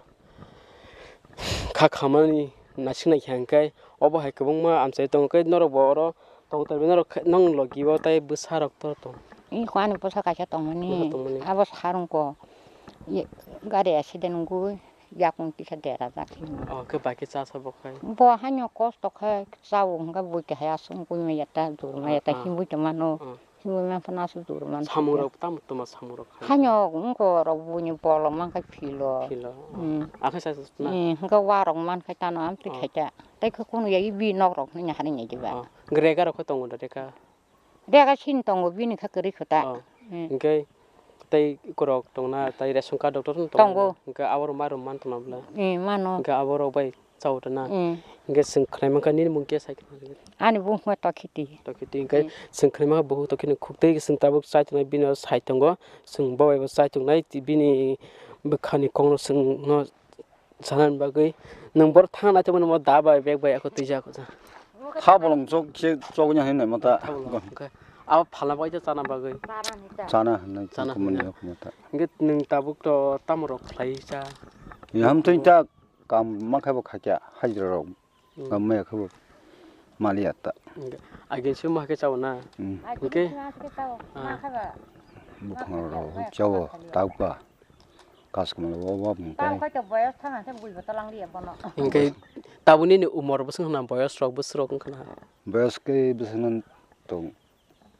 kha khamani naisik naikha hwnkhe obo hai kwbangma amchai tongo khe norok bo oro tong tongo norok khe nong logi o tei bwsa rok to tong. Iko ani bwsa kaisa tongmani. Bwsa tongmani. Abo sarungko ye gari accident wngwi yakung kisa derajak. Oh, khe bai khe cha sabo khai? Bo haino kosto khai chao hwnkhe bui kahai aswk wngwi maya ta jur maya ta. Ah, ah. Himwi tongmano. Ah. Himwi maya phano aswk jur man. Samung rok tamo tongma samung rok khai? Haino wngko rok buini bolong mankha philo. Philo. Hmm. Akhe sa na? Hmm, hwnkhe warok mankha tano amtwi khaita. Tei khe kunu ya ibi nok rok hwnwi hari nai diba. Oh. Rega rok khe tongo da rega? Rega sin tongo bini khe kwrwi khuta. Oh. Hmm. Hwnkhe tei ikorok tongna tei ration card doctor no tongo. Tongo. Hwnkhe aborok mairum man tongna bwla? Hmm, mano. Hwnkhe aborok bai chao tana. Mm. Hingke chwng khwnai mankha nini mung khe sai khna. Ani bung hwnma Tokhiti. Tokhiti hingke, mm, chwng khwnai mankha bukhuk Tokhiti ni khuk tei chwng tabuk chai tongnai bini oro sai tongo. Chwng bo bai bo chai tongnai, bini bwkha ni kok no chwng no sana ni bagwi. Nwng boro thang nai tongmani mo da bai bag bai ako twi jak. Tha bolong chok khe chogwi ya hinwi mata. Tha bolong, hingke abo phalna bagwi chana bagwi. Chana hinwi. Chana hinwi. Hingke nwng tabuk to tamo rok khlai cha. Yam twi ta. Kam ma khe bo kha kya hajra rok, mm, kam maya khe bo maliya ta. Hingke agin se ma khe chao na? Mm. Hingke, ah, bukhang rok chao, tauka, kas kamla bo bo mung kai. Hingke tabuni ni umor bwswk hwnna boyos rok bwswk rok wngkha na? Boyos khe bwswk nang tong.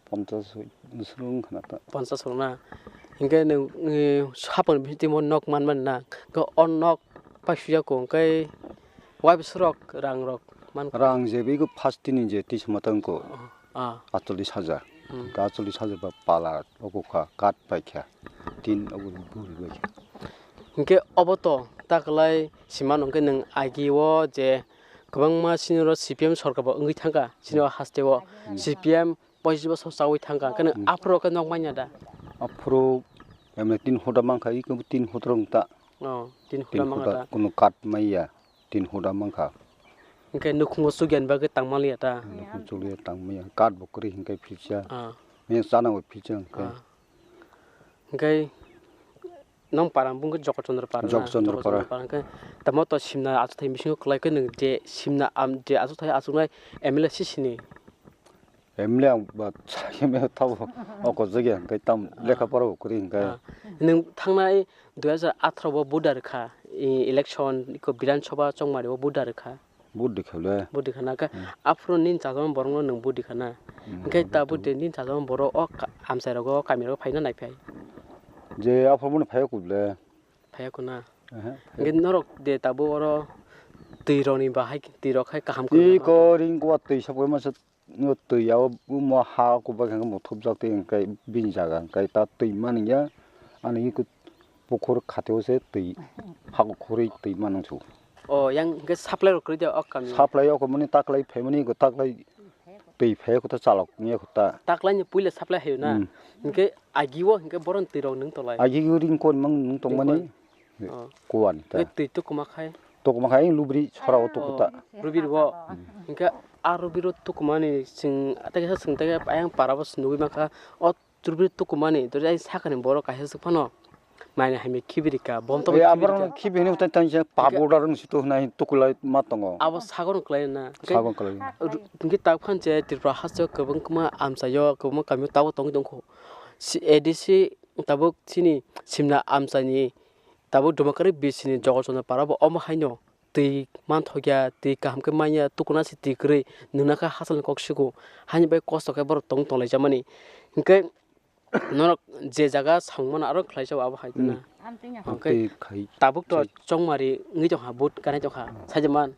Ponchas bwswk wng khna ta. Ponchas rok na. Hingke nwng, eh, hapang bising twi mo nok man mani na. Hingke o nok paisuya ko hingke wai bwswk rok rang rok man. Rang je bego first tini je tisa ma tang ko. Ah. Atcholish hajar. Hmm. Hingke atcholish hajar ba pala ogo kha, kat pai kha. Tin ogo buri bai kha. Hingke obo to ta kwlai sima nung khe nwng agi o je kwbangma sini oro C P M sorkar bo wngwi thangkha sini o haste o. Hmm. C P M pochis bosor chaui thangkha, hwnkhe nwng, hmm, aphuru khe nok manya da? Aphuru emne tin huda mankha, iko tin huda wng ta. Oh, tin huda mankha da. Tin huda, kuno kat maya, tin huda mankha. Hwnkhe nukhungo chukya ni bagwi tang maliya ta? Nukhung chukliya tang maya, kat bo kwrwi hwnkhe philsa. Ah. Maya chana bo philsa hwnkhe. Ah. Hwnkhe Nong para bung khe Jokot Chandra para na? Jokot Chandra Jokot para. Chandra para khe tamo to simna achukthai bisingo kwlai khe nwng je simna am je achukthai achuknai M L A sisini. M L A ang ba M L A tabo oko jagya hwnkhe tam Ah. Lekha pora bo kwrwi hwnkhe. Ah. Nwng thangnai dui hajar atharo bo vote da rwkha, i-, election iko Bidhan Sabha Chongmari o vote da rwkha. Vote rwkha le. Vote rwkha na khe Hmm. Aphuru nini chajama borok no nwng vote rwkha na. Hmm, Hwnkhe vote tabuk rwkha. De nini chajama borok o ka-, amchai rogo o kami rogo phaina naiphai. Je aphuru mani phaiya kubule. Phaiya kuna. Aha. Hwnkhe norok de tabuk oro twi rokni bahai twi rok hai kaham kwrwngna Iko ringkwa twi sabo masa Twi abo bumo ha kubak hwnkhe muthupjak twi hwnkhe bini jaga hwnkhe ta twi mani ya. Ani pukhur khatio se twi ha khurui twi mano su. O yang hwnkhe supply rok kwrwi de o kami. Supply o kwmani taklai phaimani go taklai twi phai kho ta chalok ya kho ta. Taklai ni puila supply hayo na. Hmm. Hwnkhe agi o hwnkhe boron twi rok nwng tolai. Agi ring kon mang nwng tongmani. Ring kon. Oh. Kuan ta. Twi tukuma khai. Tukuma khai lubri sora o tuku ta. Oh, rubir bo. Hmm. Hwnkhe a rubiro tukumani chwng tei kaisa chwng tei ayang para bo nugui mankha. O rubir tukumani to ayang sakani borok kaisa swk phano. Maini hamya khibiri ka bom to. Eh, khibiri aborok ka. Khibi hwnwi tei tei se pap order wng si to hwnai tukulai ma tongo. Abo sagon kwlai na. Hwnkhe Sagon kwlai. Ru-, hwnkhe tak phan je Tripura haste kwbangma amchaio kwbangma kamio tabo tongwi tongkho. Si A D C tabuk chini simna amchaini tabuk Dumakari B C ni Jogorchondro para bo omo haino twi manthokya, twi kaham khe manya, tukuna se twi kwrwi, nwngnakha hachal ni kok siku, haini bai kosto khe borok tong tonglaijamani. Hinkhe norok je jaga samung mano aro khlaijao abo hai kheno. Hmm. Hwnkhe Twi khai tabuk to chai. Chongmari wngwi tongkha, vote kanai tongkha, Hmm. Sajaman.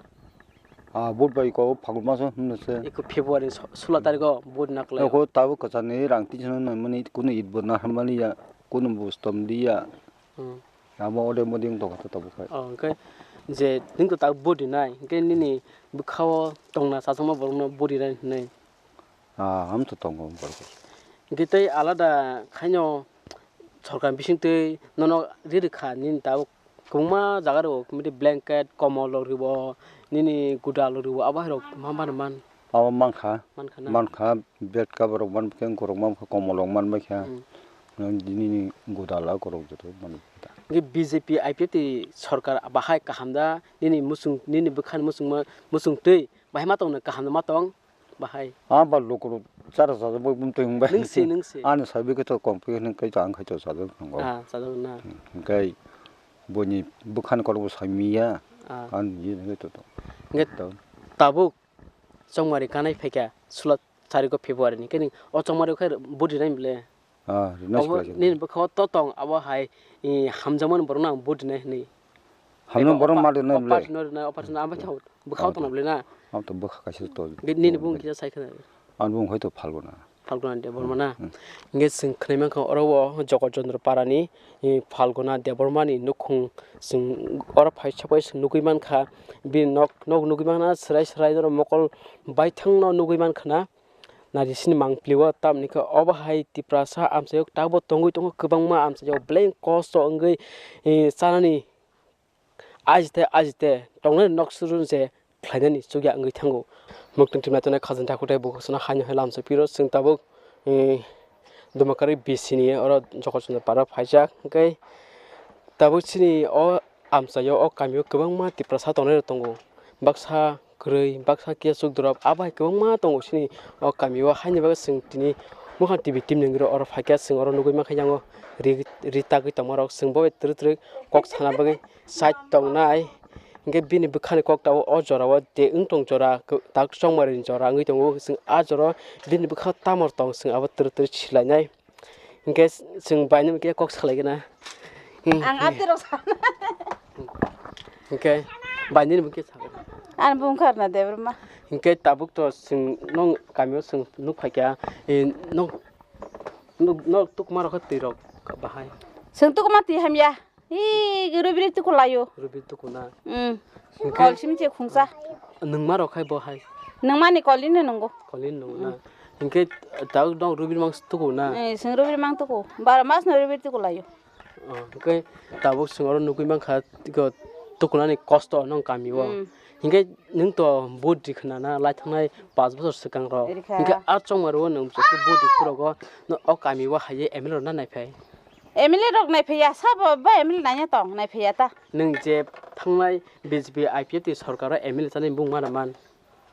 Ah, vote bai ko Phalgun maso hwnwi se. Eko February so-, sulo tarikh o vote na khlai. Eko tabuk kwchani rang tisa no nangmani, kunu it bo na hamani ya, kunu bo stom di ya. Hmm. Amo ode modi wng tongkha to tabuk khai. Oh, hwnkhe je nwng to tabuk vote rinai, hwnkhe nini bwkhao tongna chachakma borokno vote rinai hwnwi. Ah, ham to tongo borok. Hwnkhe tei alada khaino sorkar bisingtwi nono ri rwkha nini tabuk kwbangma jaga rwo, blanket, komol rok rwo, nini gudal rok rwo, abo hai rok ma mano man. Abo mankha. Mankha na? Mankha, bed cover rok mankha, korok mankha, komol rok manbaikha. Hmm. Nini gudal a korok joto manbaikha. Hwnkhe B J P I P F T sorkar bahai kaham da, nini muchung, nini bwkhani muchungma, muchungtwi bahai ma tongno kaham da ma tong bahai. Ah, ba lukurok chara chajak bai bumtwi hwnbai. Nwng se, nwng se. Ani sabi khe to komphi hwnwi khe to ang khai to chajak tongo. Ah, chajak na. Hmm, hwnkhe buini bwkhani korokbo saimiya. Ah. Ani ye hwnwi to to. Hwnkhe to. Tabuk Chongmari kanai phaikha sulo tarikh o February ni, khe nini o Chongmari khe budi nai bole. Ah, rinai Obo sukha nini bwkha o to tong, abo hai, i, hamjakmani borok no ang budi nai hwnwi. Hamjakmani borok ma rinai bole. Operation no rinai, operation no, abo khe bwkha o tong na bole na. Abo to bwkha kaisa to. Nini bung kisa sai khna. Ani bung hai to Phalguna. Phalguna Debbarma na? Hmm. Hingke chwng khwnai mankha oro o Jogorchondro Parani, eh, Phalguna Debbarmani nukhung chwng oro phai sabai chwng nugui mankha. Bini nok, nok nugui mankha na, chwrai chwrai norok mokol baithangno nugui mankha na. Naisini mangpili o, tamni khe obo hai Tiprasa amchaio tabuk tongwi tongo, kwbangma amchaio belai kosto wngwi, eh, chanani. Ajite, ajite, tongnani nok suru je khlainani chukya wngwi thango. Muktwng twima tongnai khajang takhuk tei bukhuk sano haino hai lamsa piro chwng tabuk, eh, Dumakari B C ni oro Jogorchondro Para phaijak. Hwnkhe tabuk chini o amchaio, o kamio kwbangma Tiprasa tongnai rok tongo. Baksa kwrwi, baksa kiya chukdorop, abo hai kwbangma tongo chini o kamio. Haini bagwi chwng tini mukhang T V team ni wngwi oro phaikha, chwng oro nugwi mankha yango ri, ri tagwi tongmarok. Chwng bo bai twrwk twrwk kok sana bagwi. Side tongnai, hingke bini bwkhani kok tabuk o jora o de wng tong jora, tak chongmari ni jora wngwi tongo, chwng a jora o bini bwkha tamo tong, chwng abo twrwk twrwk silainai, hingke chwng bainani kok salaigena. Ang a twrwk sa. Hingke bainani bo khe sakha. Ani bung kharna Debbarma. Hingke tabuk to chwng nong kamio chwng nukphaikha, e, nong, nong, nong tukma rok khe twi rok bahai. Chwng tukma twi hamya. Ee, rubiri tuku layo. Rubiri tuku na. Mm. Hingke kol simi che khungsa. Nungma rok khai bo hai. Nungmani kolini nungo. Kolini nungo na. Mm. Hingke tau dong rubiri mang tuku na. Eh, sing rubiri mang tuku. Bara mas no rubiri tuku layo. Oh, hingke tabuk sing oro nugui mankha tiko tukunani kosto nong kami o. Mm. Hingke nung to budi khna na lai thangnai panch bosor swkang ro. Rikha. Hingke a chongmaro nung budi phurogo no o kami o hai M L A rok na naiphai. M L A rok nai phaiya, sabo ba M L A nanya tong, nai phaiya ta. Nwng je thangnai B J P I P F T sorkaro M L A chanai bung mana man.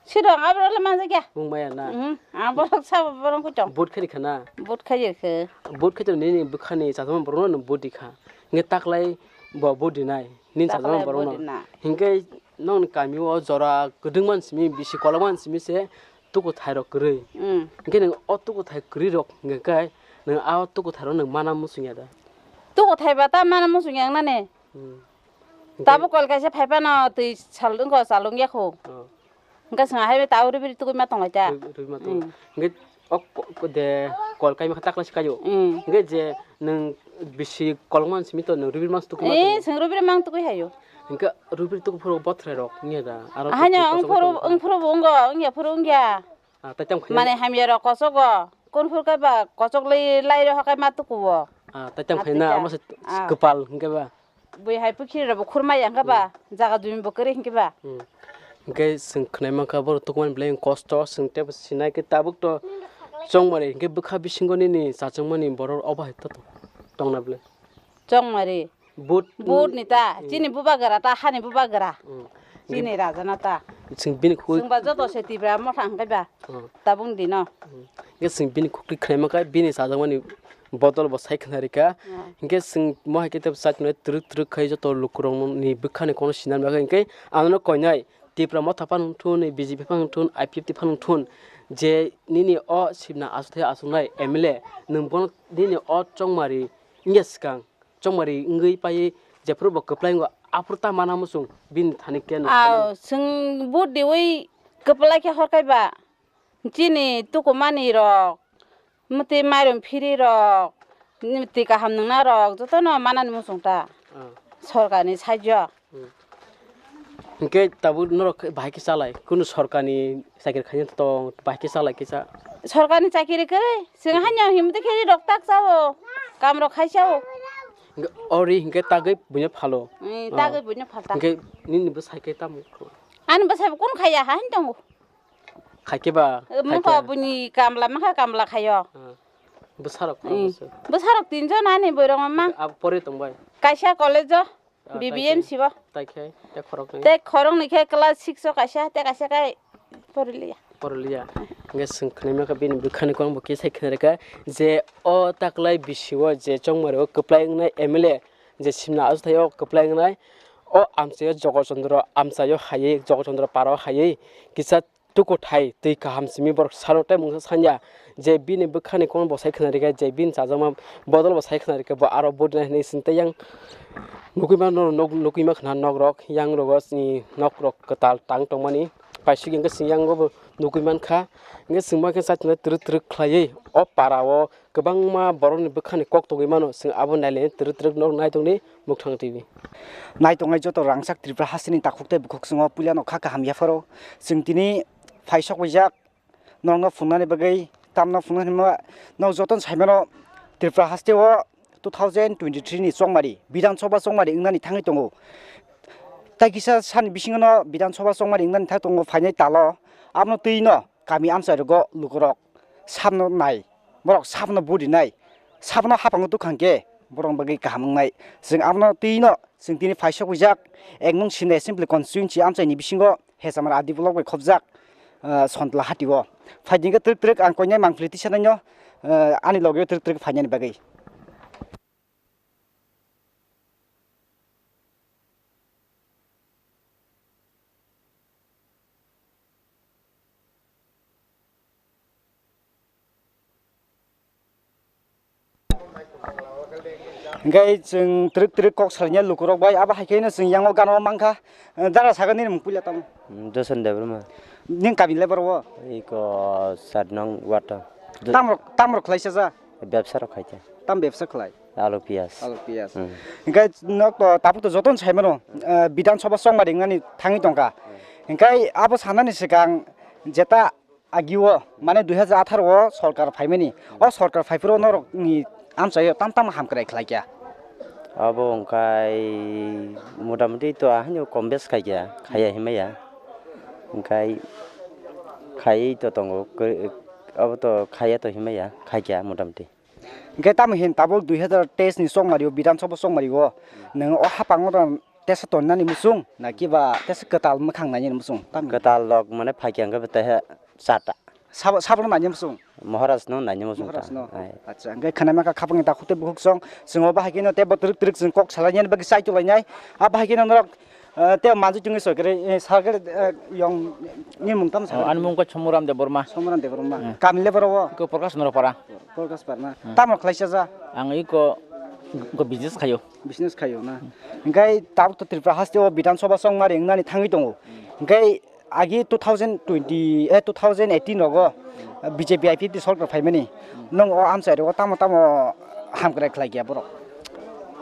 Sirong, aborok le manjakya. Bung maya na. Mhm. Ang borok sabo borok kuchong. Vote khai khana. Vote khai khe. Vote khai nini bwkhani chajama borokno vote di kha. Nge taklai bo vote di nai. Nini chajama borokno. Taklai vote di na. Hinkhe nokni kami o jora kwdwngman simi bisi kolokman simi se tuku thairok kwrwi. Mm. Hinkhe nwng o tuku thai kwrwi rok hinkhe nwng a o tuku thairok nwng mana muchungya da. Tuku thai ba ta mana muchungya nani. Hmm. Tabuk kol kaisa phai phano twi sal wngkha, sal wngya kho. Oh. Hwnkhe chwng hai tao rubiri tugui ma tonglai ta. Rubiri, rubiri ma tongo. Hmm. Hwnkhe o ko-, ko de kol kaima kha takla se kaio. Hmm. Hwnkhe je nwng bisi kolokma simi to nwng rubiri mas tugui ma tongo. Eh, chwng rubiri mang tugui haio. Hwnkhe rubiri tugu phuru bothrai rok wngya da. Aro Ahaino kosok wng phuru, tongo. Wng phuru bo wngo, wngya phuru wngya. Ah, tai tamo khaina. Mane hamya rok kosogo. Kun phuru khe ba kosok lai, lai rok hakai ma tukuo. Ah, tai tamo Ah, khaina, tita. Amo se Ah. Kwpal hwnkhe ba. Bui hai pukhiri rok bo khurmai ya hwnkhe ba, Hmm. Jaga jumi bo kwrwi hwnkhe ba. Hmm. Hwnkhe chwng khwnai mankha borok tukumani belai kosto, chwng teibo sinai khe tabuk to chongmari hwnkhe bwkha bisingo nini chachwngmani borok obo hai to tongna belai. Chongmari. But, But ni ta, hmm. Chini bubagra ta, hani bubagra. Hmm. Chini raja na ta. Chwng bini khuk- Chwng ba joto se Tipra motha hwnkhe ba. Hmm. Tabung dino. Hmm. Hwnkhe chwng bini khukti khnaima khe bini chajakmani bodol bo sai khna rikha. Hmm. Hwnkhe chwng mo hai khe tei bwsai khna twrwk twrwk khai joto lukurokni bwkhani kono sinani bagwi hwnkhe ano koinai Tipra motha phano thun, B J P phano thun, I P F T phano thun je nini o sibna aswk thai aswknai M L A nwng bono nini o chongmari wngya swkang. Chongmari wngwi paiwi jephuru bo kwplai wngo, aphuru ta mana muchung bini thani keno. Aw, chwng vote diwi kwplai khe hor kaiba. Chini tukumani rok, mwtwi mairum phiri rok, mwtwi kaham nungna rok, jotono manani muchung ta. Ah. Sorkarni sahajyo. Hmm. Hwnkhe tabuk norok bahai khe chalai, kunu sorkarni chakri khaina tong, bahai khe chalai kisa. Sorkarni chakri kwrwi, chwng Hmm. Haino himtwi khe ri rok tak chao, kam rok khai chao. Hwnkhe o ri hwnkhe tagwi buino phalo. Eh, Oh. Tagwi buino phal ta. Hwnkhe nini bwsai khe tamo khlai? Ani bwsai bo kun khaiya, haino tongo. Khai khe ba, Eh, khai mokha khe. Buini kamla, mokha kamla khaio. Ah. Bwsarok Eh, bwsarok. Bwsarok tinjon ani boirok ma. Abo pori tongbai. Kaisa college o. Ah, B B M tai si bo. Tai khe, tai khoroknwi. Tei khoroknwi khe class six o kaisa, tei kaisa khe poriliya. Poriliya. Hwnkhe chwng khnaima khe bini bwkhani kokbo kisa khna rwkha je o taklai bisi o je chongmari o kwplai wngnai M L A je simna aswk thaio kwplai wngnai o amchaio Jogo Chandra amchaio haiwi Jogo Chandra para o haiwi kisa tukuthai twi kaham simi borok salo tei mungsa sanya je bini bwkhani kokno bo sai khna rikha je bini chajakma bodol bo sai khna rikha bo aro budi nai hinwi sini tei yang nugwi mano nok nugwi mankha nok rok yang rogo sini nok rok kwtal tang tongmani paisuk hwnkhe sini yango bo nugwi mankha hwnkhe chwng ma khe chaitongni twrwk twrwk khlaiwi o para o kwbangma borokni bwkhani kok tongwi mano, chwng abo nailainai twrwk twrwk nok naitokni Mukthang T V. Naitongnai joto rangchak Tripura hasteni takhuk tei bukhuk chwngno puilano kha kaham yapharo. Chwng tini phaisok wijak norokno phunuknani bagwi tamno phunuknani ma nok jotono saimano Tripura hasteo two thousand twenty-three ni chongmari, Bidhan Sabha chongmari wngnani thangwi tongo. Tai kisa sani bisingono Bidhan Sabha chongmari wngnani thang tongo phainai talo. Abono twino kami amchairogo lukurok sabno nai, borok sabno budi nai, sabno haphango tukha hwnkhe borokni bagwi kaham wngnai. Chwng abono twino chwng tini phaisok wijak ek nung sini assembly constituency amchaini bisingo Hechamar Adi block bai khopjak, ah, Sontla hatio. Phaidi hwnkhe twrwk twrwk ang koinai mangpili tisanaino, ah, ani logeo twrwk twrwk phainani bagwi. Hingke chwng twrwk twrwk kok salainai lukurok bai, abo hai khe no chwng yango gana o mankha. Dara sakha nini mung puila tamo? Joson Debbarma. Nini kami le boro o? Iko sat nong ward o. Tamrok, tamrok khlai sa ja? Bebsa rok khai khe. Tam bebsa khlai? Alu piyaj. Alu piyaj. Hmm. Hingke nok to tabuk to joton sai mano, eh, Bidhan Sabha chongmari wngnani thangwi tongkha. Hmm. Hingke abo sanani swkang jeta agio, mane dui hajar atharo o sorkar phaimani. O sorkar phaiphuru norokni amchaio tam tam hamkrai khlai kha? Abo wngkhai motamuti to ahani kom bes khai kha, khaiya himaya. Hingkhai khaiwi to tongo, abo to khaiya to himaya, khai kha motamuti. Hwnkhe tamo hin tabuk dui hazar teis ni chongmari o, Bidhan Sabha chongmari o, nwng o hapang o tesa tonnani muchung na kiba tesa kwtal mwkhang nainani muchung? Tamo kwtal rok mane phaikha hwnkhe bo teha chata. Sabo, sabo no nainani muchung? Maharaj no nainani muchung ta. Maharaj no. Ai. Acha, hwnkhe khwnai mankha khapang ni takhuk tei bukhuk song, chwng o bahai khe no tei bo twrwk twrwk chwng kok salainani bagwi chai tulainai. A bahai khe no norok, eh, tei manjui tongwi soi kwrwi, eh, sal kwrwi, eh, yong ni mung tamo sa? Oh, ani mung khe Somuram Debbarma. Somuram Debbarma. Hmm. Kami le boro o? Ko Prakash Norapara. Prakash Parma. Hmm. Tamo khlai chaja? Ang iko, iko business khayo. Business khayo na. Hwnkhe tabuk to Tripura haste o Bidhan Sabha chongmari wngnani thangwi tongo. Hwnkhe agi two thousand twenty, eh, two thousand eighteen rogo, eh, B J P I P F T sorkar phaimani. Nwng o amchai rogo tamo tamo hamkrai khlai kya borok?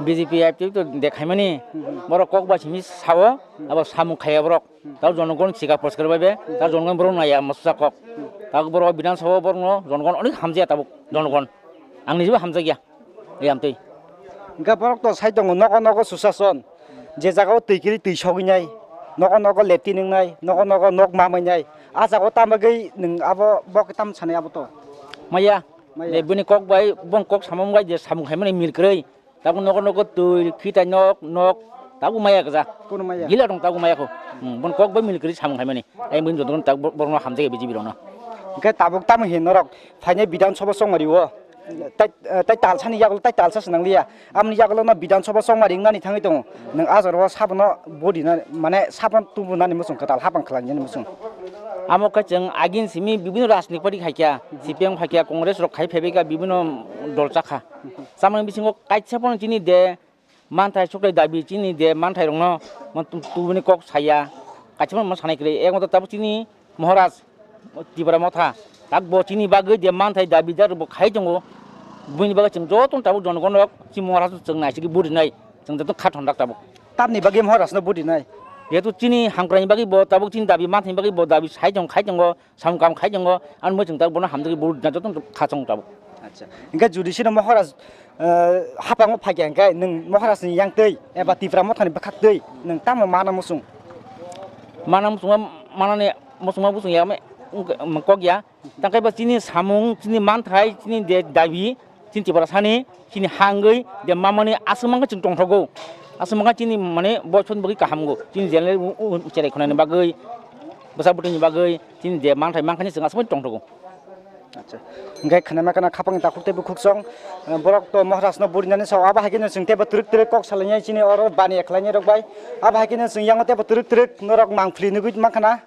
B J P I P F T to de khaimani. Hmm. Borok kok ba simi sao, hmm, abo samung khaya borok. Hmm. Tao jonogon sika poskar bai be, tao jonogon borok naya masusa kok. Hmm. Tao borok Bidhan Sabha borok no jonogon onek hamjaya tabuk jonogon. Ang nijebo hamjakya. Eyam twi. Hwnkhe borok to sai tongo nogo nogo susason. Je jagao twi kiri twi sogwi nai. Nogo nogo lepti nwngnai, nogo nogo nok ma mai nai. A jagao tamo gwi nwng abo bo khe tam sanai abo to? Maya. Maya. Je bini kok bai, bong kok samung bai je samung khaimani mil kwrwi. Tabuk nogo nogo twi khitai nok, nok. Tabuk maya kaja. Kono maya? Gila tong tabuk maya kho. Hmm, bon kok bai mil kwrwi samung khaimani. Ai bini joto tabuk borokno hamjak B J P rokno. Hwnkhe tabuk tamo hin norok phainai Bidhan Sabha chongmari o. Tai, eh, tai talsani yagulo, tai talsa se nangliya. Amoni yagulo no Bidhan Sabha chongmari wngnani thangwi tongo. Nwng a jorao sabono body na, mane sabono tubunani muchung kwtal hapang khlainani muchung. Amo khe chwng agin simi bibino rajnik party khaikya, C P M khaikya, Congress rok khai phaibaikha, bibino dol chakha. Chamani bisingo kaisa phano chini de manthai sukhlai dabi chini de manthai rokno tubuni kok saya. Kaisa phano sanai kwrwi. Ekmatro tabuk chini Maharaj, Tipra Motha, tak bo chini bagwi je manthai dabi jar bo khai tongo, bini bagwi chwng joto tabuk jonogon rok chini Maharaj chwng naisigi budi nai, chwng joto kha thondak tabuk. Tamni bagwi Maharaj no budi nai? Jehetu chini hamkrai bagwi bo tabuk chini dabi manthai bagwi bo dabi sai tongo, khai tongo, samung kam khai tongo, ani mui chwng tabuk bono hamjagwi budi nai joto kha chwng tabuk. Acha. Hingke judiciary no Maharaj, eh, hapango phai khe hingke nwng Maharaj ni yang twi eba Tipra Motha ni bwkhak twi nwng tamo mana muchung? Mana muchung, mana ni muchung ma buchung ya me, kok ya. Tangkai ba chini samung, chini manthai, chini de dabi, chini Tiprasani, chini hangwi de mamani aswk mangkha chwng tongthogo. Aswk mangkha chini mane bochon bagwi kaham go. Chini jele u, u, cherai khonani bagwi, bwsa bwtwini bagwi, chini de manthai mangkhani chwng aswk tongthogo. Acha. Hingke khwnama kana khapang takhuk tei bukhuk song, eh, borok to Maharaj no burinani sao abo hai khe no chwng teibo twrwk twrwk kok salainai chini oro bani ekhlainai rok bai. Abo hai khe no chwng yango teibo twrwk twrwk norok mangpili nugui mankha na.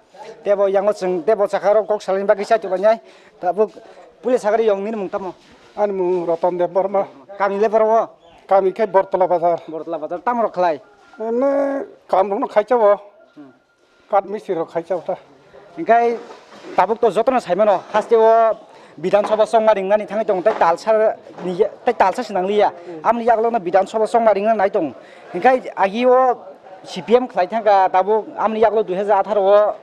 Teibo yango chwng teibo chakha rok kok salaini bagwi chai tonglainai. Tabuk puila sagari yong nini mung tamo? Ani mung Roton Debbarma. Kami le boro o? Kami khe Bortola Bazar. Bortola Bazar. Tamo rok khlai? Emne kam rok no khai chao. Hmm. Kath mistri rok khai chao ta. Hingkai tabuk to jotono saimano, haste o Bidhan Sabha chongma ringnani thangwi tongo, tei talsa ni, tei talsa se nangliya. Hmm. Amoni yagulo no Bidhan Sabha chongma ringna nai tongo. Hingkai agi o C P M khlai thangkha, tabuk amoni yagulo dui hajar atharo o,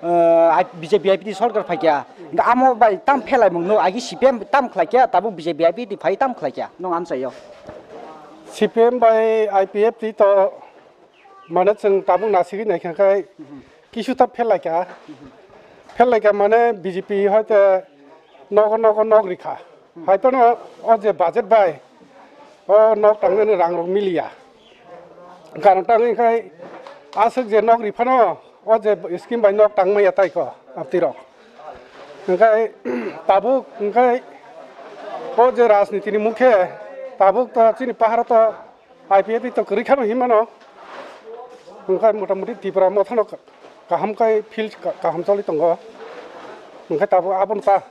eh, B J P I P T sorkar phaikha. Hingkhe amo bai tam phelaimung no, agi C P M tam khlaikha, tabuk B J P I P T phai tam khlaikha, nwng amchaio. C P M bai I P F T to mane chwng tabuk nasigwi naikha khai kisu ta phelaikha. Phelaikha mane B J P hoite nogo nogo nok rikha. Hai phano o je budget bai o nok tangnani rang rok miliya. Karon tangwi khai aswk je nok riphano o je scheme bai nok tangmaya tai kho abti rok. Hingkhai tabuk hingkhai o je rajniti ni mukhe tabuk to chini paharo to I P F T to kwrwi khano hinmano. Hingkhai motamuti Tipra Mothano kaham khai field kaham choli tongo. Hingkhai tabuk abono ta.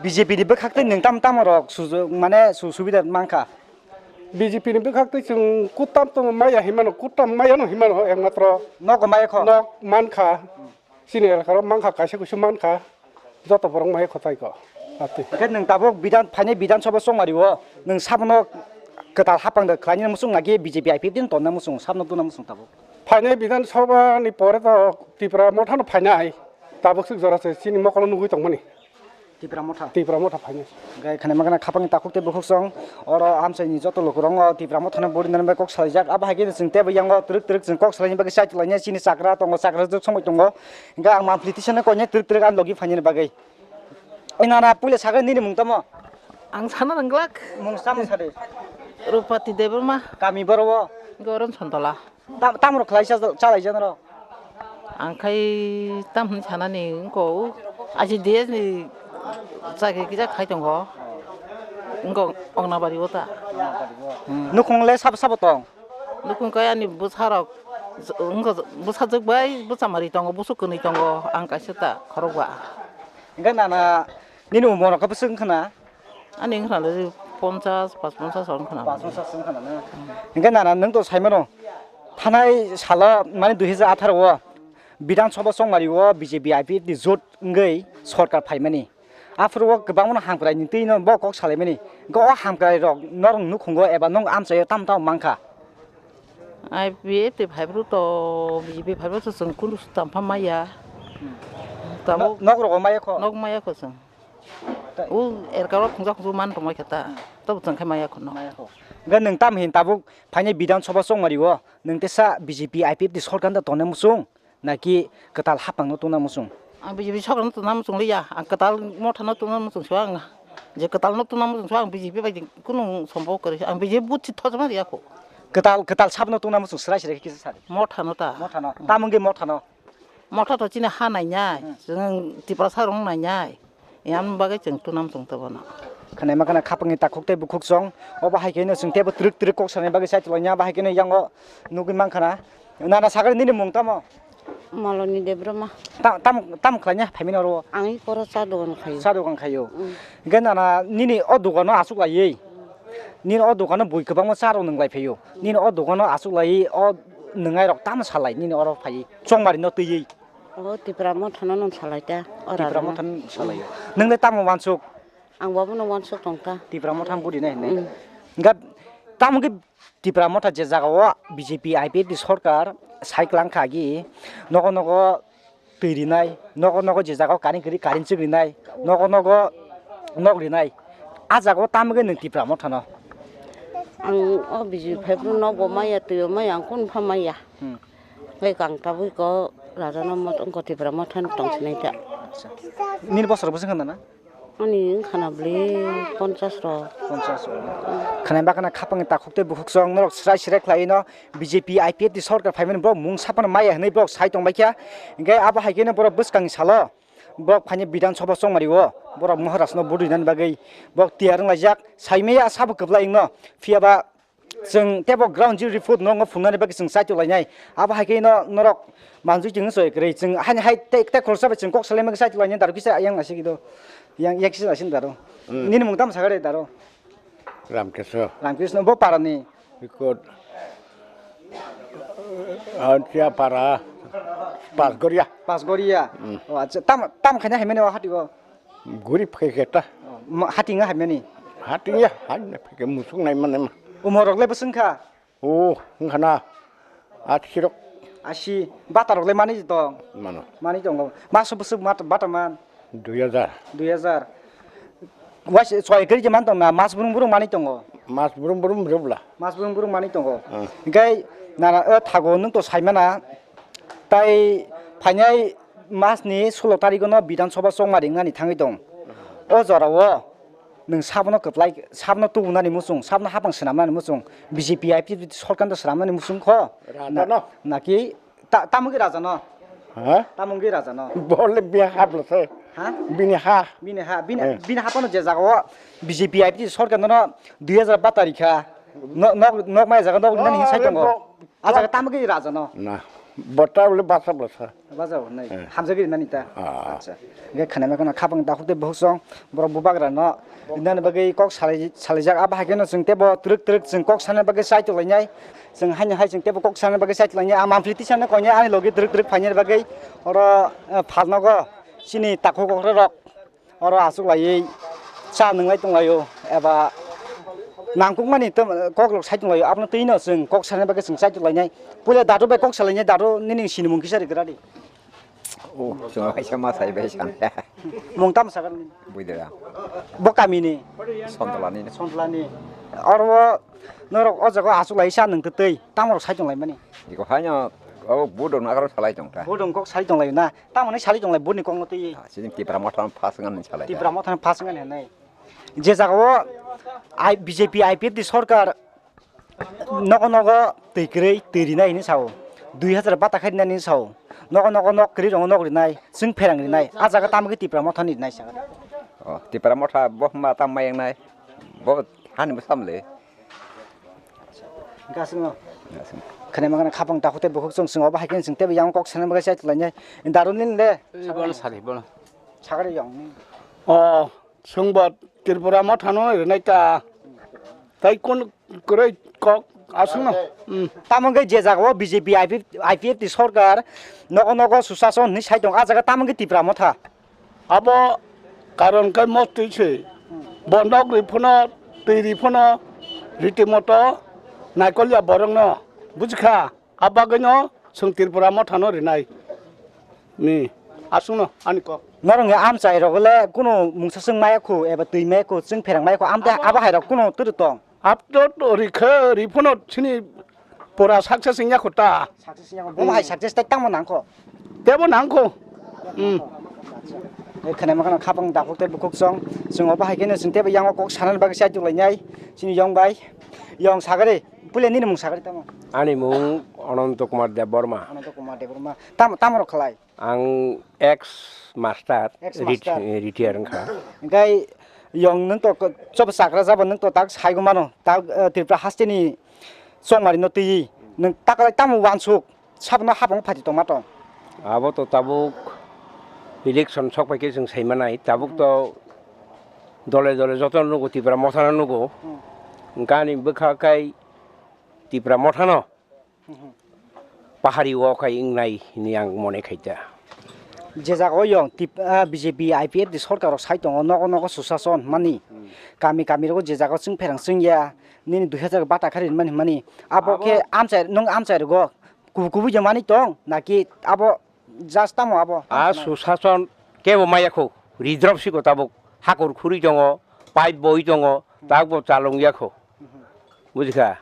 B J P ni bwkhak tei nwng tam tamo rok sujok mane su subida mankha? B J P ni bwkhak tei chwng kutam tongma maya hinmano, kutam mayano hinmano ekmatro. Nogo maya kho? Nok mankha. Chini elakaro mankha, kaisa kuisu mankha, joto borok mai khotai ko. Ati. Hingke nwng tabuk Bidhan, phainai Bidhan Sabha chongmari o, nwng sabono kwtal hapang da khlaini muchung nagi B J P I P F T ni tonna muchung, sabno tuna muchung tabuk. Phainai Bidhan Sabha ni pore to Tipra Mothano phainai, tabuk swk jora se chini mokolo nugui tongmani. Tipra Motha. Tipra Motha phainai. Hingke khwnai mankha khapangni takhuk tei bukhuk song. Oro amchaini joto lukurok o Tipra Mothano buri nani bai kok salijak. Abo hai khe chwng teibo yango twrwk twrwk chwng kok salaini bagwi chai tonglainai chini chakra tongo, chakra rwjak somoi tongo. Hingke ang mampli tisana koinai twrwk twrwk ani logi phainani bagwi. Oi nana puila sagwi nini mung tamo? Ang sana nang glak. Mung sam sari. Rupati Debbarma. Kami boro. Goron Santola. Tam, tam rok khlai cha, chalai cha noro. Ang khai tam hin sana ni ko. Aji D S ni chakri kisa khai tongo. Ngo Ongnabari o ta. Hmm. Nukhung le sab sabo tong. Nukhung kai ani bwsarok, wngkha bwsajwk bai bwchamari tongo, bwswk kwnwi tongo, ang kaisa ta khorok ba. Hingke nana nini umor khe bwswk wngkha na? Ani wngkha na le ponchas, pas ponchas wngkha na. Pas ponchas wngkha na? Hingke nana nwng to sai mano, thanai salo mani dui hajar atharo o Bidhan Sabha Chongmari o B J P I P F T jot wngwi sorkar phaimani. Aphuru o kwbangma no hamkrai ni twi no bo kok salaimani. Hingke o hamkrai rok norok nukhungo eba nwng amchaio tamo tamo mankha. I P F T phaibrw to, B J P phaibrw to chwng kunu swtang pha maya. Tabuk nok rogo maya kho? Nok maya kho chwng. U erkaro khungsa khungsu man tongmai khe ta. Tabuk chwng khe maya kho no. Maya kho. Hingke nwng tam hin tabuk phainai Bidhan Sabha Chongmari o nwng tesa B J P I P F T sorkar da tongnai muchung? Naki kwtal hapang no tungna muchung? Ang B J P sorkar no tungna muchung liya, ang kwtal motha no tungna muchung so ang. Je kwtal no tungna muchung so ang B J P bai kunu sombo kwrwi, ang B J P buchi thojma riya kho. Kwtal, kwtal sabno tungna muchung swrai swrai kisa sari. Motha no ta. Motha no. Hmm. Tamungge motha no. Motha to chini ha nainai, hmm, chwng Tiprasa rong nainai. Yang bagwi chwng tunam chwng to bono. Khwnai ma khna khapangni takhuk tei bukhuk chwng. Obo hai khe no chwng teibo twrwk twrwk kok sanani bagwi chai tonglainai, abo hai khe no yango nugwi man khna. Nana sakhe nini mung tamo? Maloni Debbarma. Ta-, tam, tam khlaina phaimani oro? Ang i koro cha dogan khaio. Cha dogan khaio. Mm. Hingke nana nini o dogano achuk laiwi. Nini o dogano bui kwbangma cha rok nwnglai phaio. Nini o dogano achuk laiwi o nwngnai rok tamo salai nini oro phaiwi. Chongmari no twiwi. O Tipra Motha no nung salai ta, o Tipra Raja no. Motha no salai. Mm. Nung le tamo wansuk? Ang bo bono wansuk tong ta. Tipra Motha budi nai hinwi. Mm. Hingke tamo khe Tipra Motha je jaga o B J P I P F T sorkar sai klang kha agi nogo nogo twi rinai, nogo nogo je jaga o current kwrwi current chwk rinai, nogo nogo nok rinai. A jaga o tamo khe nwng Tipra Motha no? Ang o B J P phai phuru nok bo maya, twi bo maya, ang kunu pha maya. Hmm. Bai kang tabui ko Raja no mot-, wngkha Tipra Motha no tong sinai ta. Acha. Nini bosor bwswk wngkha na? Ani wngkha na bwle ponchas rok. Ponchas rok. Khwnai bakha na khapang takhuk tei bukhuk chwng norok srai srai khlai no B J P I P F T sorkar phaimani borok mung sapano maya hinwi borok sai tong bai kha. Hingke abo hai khe no borok bwskang ni salo borok phaini Bidhan Sabha Chongmari o borok Maharaj no vote rinani bagwi borok tiyar wng laijak. Sai maya sabo kwplai wngno. Phiya ba Chwng teibo ground zero report no wngma phungnani bagwi chwng chaitok lainai. Abo hai khe no norok manjui chwng soi kwrwi. Chwng haini hai tei, tei khoroksa bai chwng kok salaima khe chaitok lainai, daro kisa yang naisik do. Yang, yang kisa naisik daro. Hmm. Nini mung tamo sakha de daro? Ramkisno. Ramkisno bo para ni? Bikot. Antia para. Pasgoria. Pasgoria. Hmm. Oh, acha. Tam, tam khaina hai mani o hati o? Guri phai khe ta. Ma, hating ha mani? Hating ya, hai na phai khe musuk nai mane ma. Umor rok le bwswng kha? O, wngkha na. Ashi rok. Ashi. Bata rok le mani tong? Mano. Mani tongo. Maso bwswk mat-, bata man? Dui hajar. Dui hajar. Wais choi kri je man tong na, mas brum brum mani tongo? Mas brum brum rubla. Mas brum brum mani tongo. Hmm. Hingke nana, o, thago nwng to saimana. Tai phainai mas ni sulo tarikh no Bidhan Sabha chongma ringnani thangwi tong. O jora o nwng sabono kwplai, sabono tubunani muchung, sabono hapang swnamnani muchung, B J P I P F T sorkar no swnamnani muchung kho? Raja no. Na-, naki ta-, tamungwi raja no? Ha? Tamungwi raja no? Bole biya haplo se. Ha? Bini ha. Bini ha, bini, eh, bini ha phano je jaga o B J P I P T sorkar no dui hajar bat tarikh kha. No, nok, nok mai jaga nok nani hinsai tongo. Bo-, a jaga tamungwi raja no? Na. Bota bole basa basa. Baja hwnwi. Eh. Hamjagwi rinani ta? Ah. Acha. Hingke khwnai ma khwna khapang takhuk tei bukhuk song borok bubagra no rinani bagwi kok salai, salaijak. Abo hai kheno chwng teibo twrwk twrwk chwng kok sana bagwi chaitok lainai. Chwng haino hai chwng teibo kok sana bagwi chaitok lainai. Ang mampli tisana koinai ani logi twrwk twrwk phainani bagwi oro, eh, phalnogo chini takhuk okra rok. Oro aswk laiwi cha nwnglai tonglaio eba nangkukmani kok rok sai tonglaio, abono twi no chwng kok sana bagwi chwng chaitok lainai. Puila dadu bai kok salainai, dadu nini sinimung kisa rigra di. O, chwng kaisa ma sai bai san. Mung tamo sakha nini? Buidara. Bo kamini? Sontolani. Sontolani. Oro norok o jaga aswk lai cha nwng twi tamo rok sai tonglaimani? Iko haino o budong nagaro salai tongta. Budong kok sai tonglaio na? Tamoni sali tonglai boni kokno twi. Ah, sini Tipra Motha no pass wngani salai. Tipra Motha no pass wngani hinwi. Je jagao I-, B J P I P F T sorkar nogo nogo twi kwrwi twi rinai hinwi sao, dui hazar bata khe rinani hinwi sao, nogo nogo nok kwrwi rongo nok rinai, chwng pherang rinai, a jaga tamo khe Tipra Mothani rinai sa. O, Tipra Motha bo ma tam ma yang nai, bo hani bo sam le. Gasing no. Gasing. Khane ma khapang takhuk tei bukhuk chwng chwng obo hai khe chwng tei yang kok sana bagwi chai tlai nai. Darun nin le. Bono sari, bono. Sagari yang. O, chwng bo Tripura Mothano rinai ta. Tai kun kwrwi kok aswk no. Hmm. Tamo khe je jagao B J P I P F, I P F T sorkar nogo nogo susason hinwi sai tong, a jaga tamo khe Tipra Motha. Abo karon khe mostwi se. Bo nok ri phano, twi ri phano, riti moto naikolya borokno. Bujikha? A bagwino chwng Tripura Mothano rinai. Ni, aswkno ani kok. Norokni amchai rok le kunu mungsa swng maya khu eba twi maya khu, chwng pherang maya khu, amte abo hai rok kunu turu tong. Apto to rikhe, ri phano chini pura success wngya kho ta. Success wngya kho. Bo hai success tai tangmo nang kho. Tebo nang kho. Hmm. Khane ma khapang dakhuk tei bukhuk chwng. Chwng obo hai khe no chwng tebo yango kok sanani bagwi chai tulainai. Chini yong bai. Yong sagari. Puila nini mung sagari tamo? Ani mung Ananto Kumar Debbarma. Ananto Kumar Debbarma. Tam, tamo rok khlai? Ang ex master, Ex ret-, master. Retire wngkha. Hingkai yong nwng to ko-, chobo chakra jabo nwng to tak saigo mano. Tak, eh, Tripura hasteni chongmari no twi nwng takalai tamo wansuk sabno hapang phati tongma tong. Abo to tabuk election sok pai khe chwng sai manai. Tabuk to dole dole joto nugo Tipra Mothano nugo. Hmm. Hingkhe ani bwkha kai Tipra Mothano pahari o khai wngnai hinwi ang mone khai ta. Je jaga o yong tip-, ah, B J P I P F T sorkar rok sai tongo, nogo nogo susason mani. Hmm. Kami kami rogo je jaga o chwng pherang chwng ya, nini dui hazar bata kha rinmani hwnmani. Abo Abo khe amchai, nwng amchai rogo kubu kubu ya mani tong, naki abo just tamo abo? A susason kebo maya kho, ridrop siko tabuk, hakur khuri tongo, pipe boi tongo, tabuk bo chalung ya kho. Bujikha?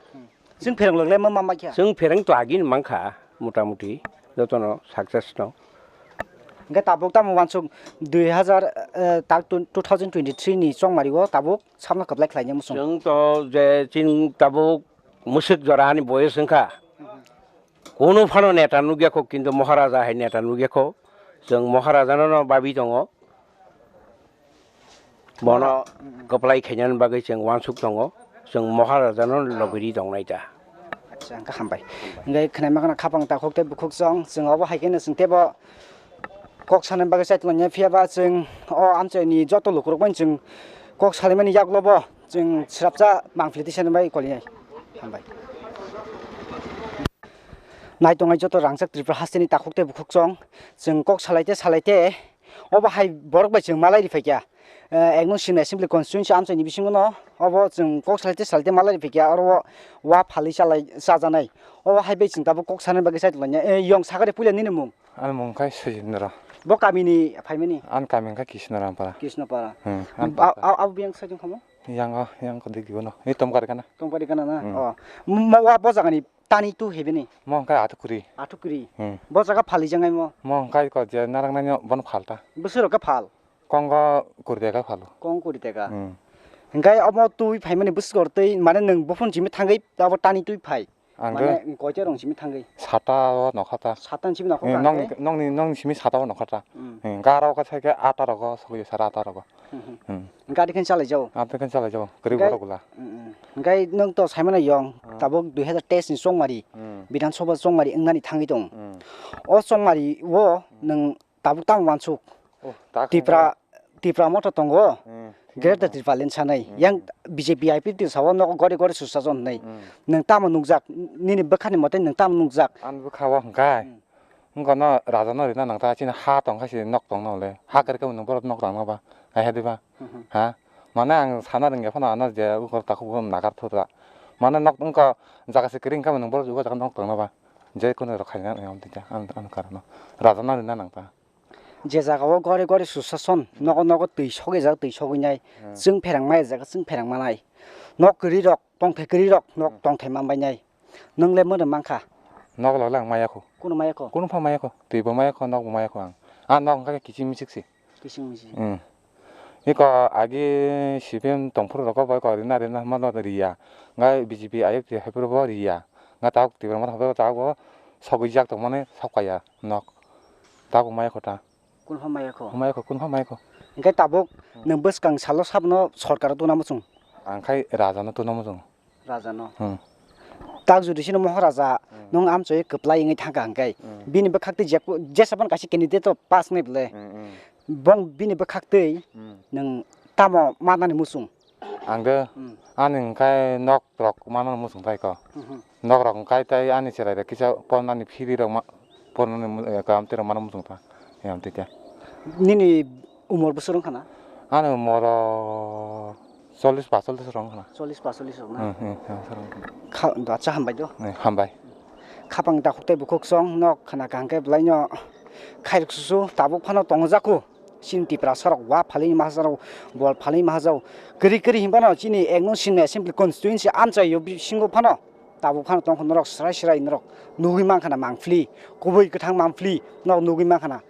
Chwng pherang logle ma, ma, ma kya? Chwng pherang to agini mankha, mota moti, jotono success no. Hingke tabuk tamo wansuk dui hazar, eh, tak tw-, two thousand twenty-three ni chongmari o tabuk sabno kwplai khlainai muchung. Chwng to je chini tabuk mwswk jora ni boyes wngkha. Kunu phano neta nukya kho, kintu Maharaja hai neta nukya kho. Chwng Maharaja no, no babi tongo. Bono kwplai khainani bagwi chwng wansuk tongo, chwng Maharaja no logiri tongnai ta. Acha, hwnkhe hambai. Hwnkhe khwnaima khwna khapang takhuk tei bukhuk chwng, chwng obo hai kheno chwng teibo kok sanani bagwi chai tongo, phiya ba chwng o amchaini joto lukurok bai chwng kok salaimani yaklo bo chwng swrapsa mangpili twi sanani bai koli nai. Hambai. Nai tongnai joto rangchak Tripura hasteni takhuk tei bukhuk chwng, chwng kok salai te salai te, obo hai borok bai chwng malai riphaikha. Eh, Eknong Sini Assembly Constituency amchaini bisingo no obo chwng kok salai te salai te malai riphaikha, oro o wa phalwi chalai chajanai. Obo hai bai chwng tabuk kok sanani bagwi chai tonglai ya. Eh, yong sakari puila nini mung? Ani mung khe Sujindra. Bo kamini phaimani? Ani kami wngkha Kishnarampara. Kishnapara. Hmm, ani Ba-, pata. A-, abo biyang sai tongkha mo? Yang o, yang kodi gibono. Ni tomkar kana? Tomkar kana na? Hmm. Oh. Mo wa bo jagani tani tu hebeni? Mo wngkha Athukuri. Athukuri. Hmm. Bo jaga phalijangai mo? Mo wngkha ko je narangnani bono phalta. Bwswk rok khe phal? Kongo kuri teka phalo. Kong kuri teka. Hmm. Hingkai omo twi phaimani bwswk twi mane nwng buphun simi thangwi abo tani twi phai. Ang mane koita rong simi thangwi. Sata o nokha ta. Sata simi nokha Hmm, ta, nongni, hingkai? Nongni, nongni simi sata o nokha ta. Hmm. Hmm, garo ka sai khe ata rogo sogwi sara ata rogo. Hmm, hmm. Hmm. Gari khen chalai jao. Ata khen chalai jao. Kwrwi Hingkai, borok gula. Hmm, hmm. Hingkai nwng to saimano yong, Hmm. tabuk dui hazar teis ni chongmari, Hmm. Bidhan Sabha chongmari wngnani thangwi tong. Hmm. O chongmari o nwng tabuk tamo wansuk. Oh, ta Tipra, khangbo. Tipra Motha tongo. Hmm. Greater Tipraland sanai. Hmm. Yang B J P I P T sao nogo gori gori susajon hinwi. Hmm. Nwng tamo nukjak, nini bwkhani mote nwng tamo nukjak? Ani bwkha o hwnkhe. Hmm. Wngkha no raja no rina nang ta chini ha tong khe se nok tong no le. Ha kwrwi khe nwng borok nok rang no ba. Hai hai di ba. Hmm, hmm. Ha? Mane ang sana rwngya phano ano je ukor takhuk bo nagar thu ta. Mane nok wngkha jaga se kwrwi wngkha nwng borok jugo jaga nok tong no ba. Je kono rok khaina ang tita ang ang karano. Raja no rina nang ta. Je jaga o gori gori susason, nogo nogo twi sogwi jak, twi sogwi nai. Hmm. Chwng pherang mai jak, chwng pherang manai. Nok kwrwi rok, tongthai kwrwi rok, nok Hmm. tongthai man bai nai. Nwng le mano mankha? Nok lok le ang maya kho. Kuno maya kho? Kuno pha maya kho. Twi bo maya kho, nok bo maya kho ang. Ah, nok wngkha khe kiching michik se. Kiching michik. Hmm. Iko agi C P M tongphuru rok bai ko rina rina hwnma no riya. Ngai B J P ayuk ti haipuru bo riya. Ngai tabuk Tipra Motha bai tabuk bo sogwi jak tongmani sokpaiya nok. Tabuk maya kho ta. Kun pha maya kho? Maya kho, kun pha maya kho. Hingke tabuk nwng bwskang salo sabno sorkar tuna muchung? Ang khai raja no tuna muchung. Raja no. Hmm. Tak jodi sino Moharaja Hmm. nwng amchoi kwplai wngwi thangkha hingke Hmm. bini bwkhak twi jek-, jesabon kaisa candidate to pass nai bwle. Hmm, hmm. Bong bini bwkhak twi Hmm. nwng tamo manani muchung? Ang de Hmm. ani hingke nok rok manani muchung tai ko. Hmm. Nok rok hingke tai ani cherai rok kisa pornani phiri rok ma-, pornani mu-, eh, kam twi rok manani muchung ta. Yam twi khe. Nini umor bwswk wngkha na? Ani umor, oh, chollish pasallish rok wngkha na. Chollish pasallish rok na? Hmm, hmm, hmm, hmm. Kha-, acha hambai do. Eh, hambai. Khapang takhuk tei bukhuk chwng nok khana kaham khe belai no khairok susu tabuk phano tongo jaku. Chini Tiprasa rok wa phalwi ma hajago, bol phalwi ma hajago. Kwrwi kwrwi hinphano chini ek nung sini assembly constituency amchaio bisingo phano tabuk phano tongkha norok srai srai norok nugwi mankha na mangphli, kubui kwthang mangphli norok nugwi mankha na.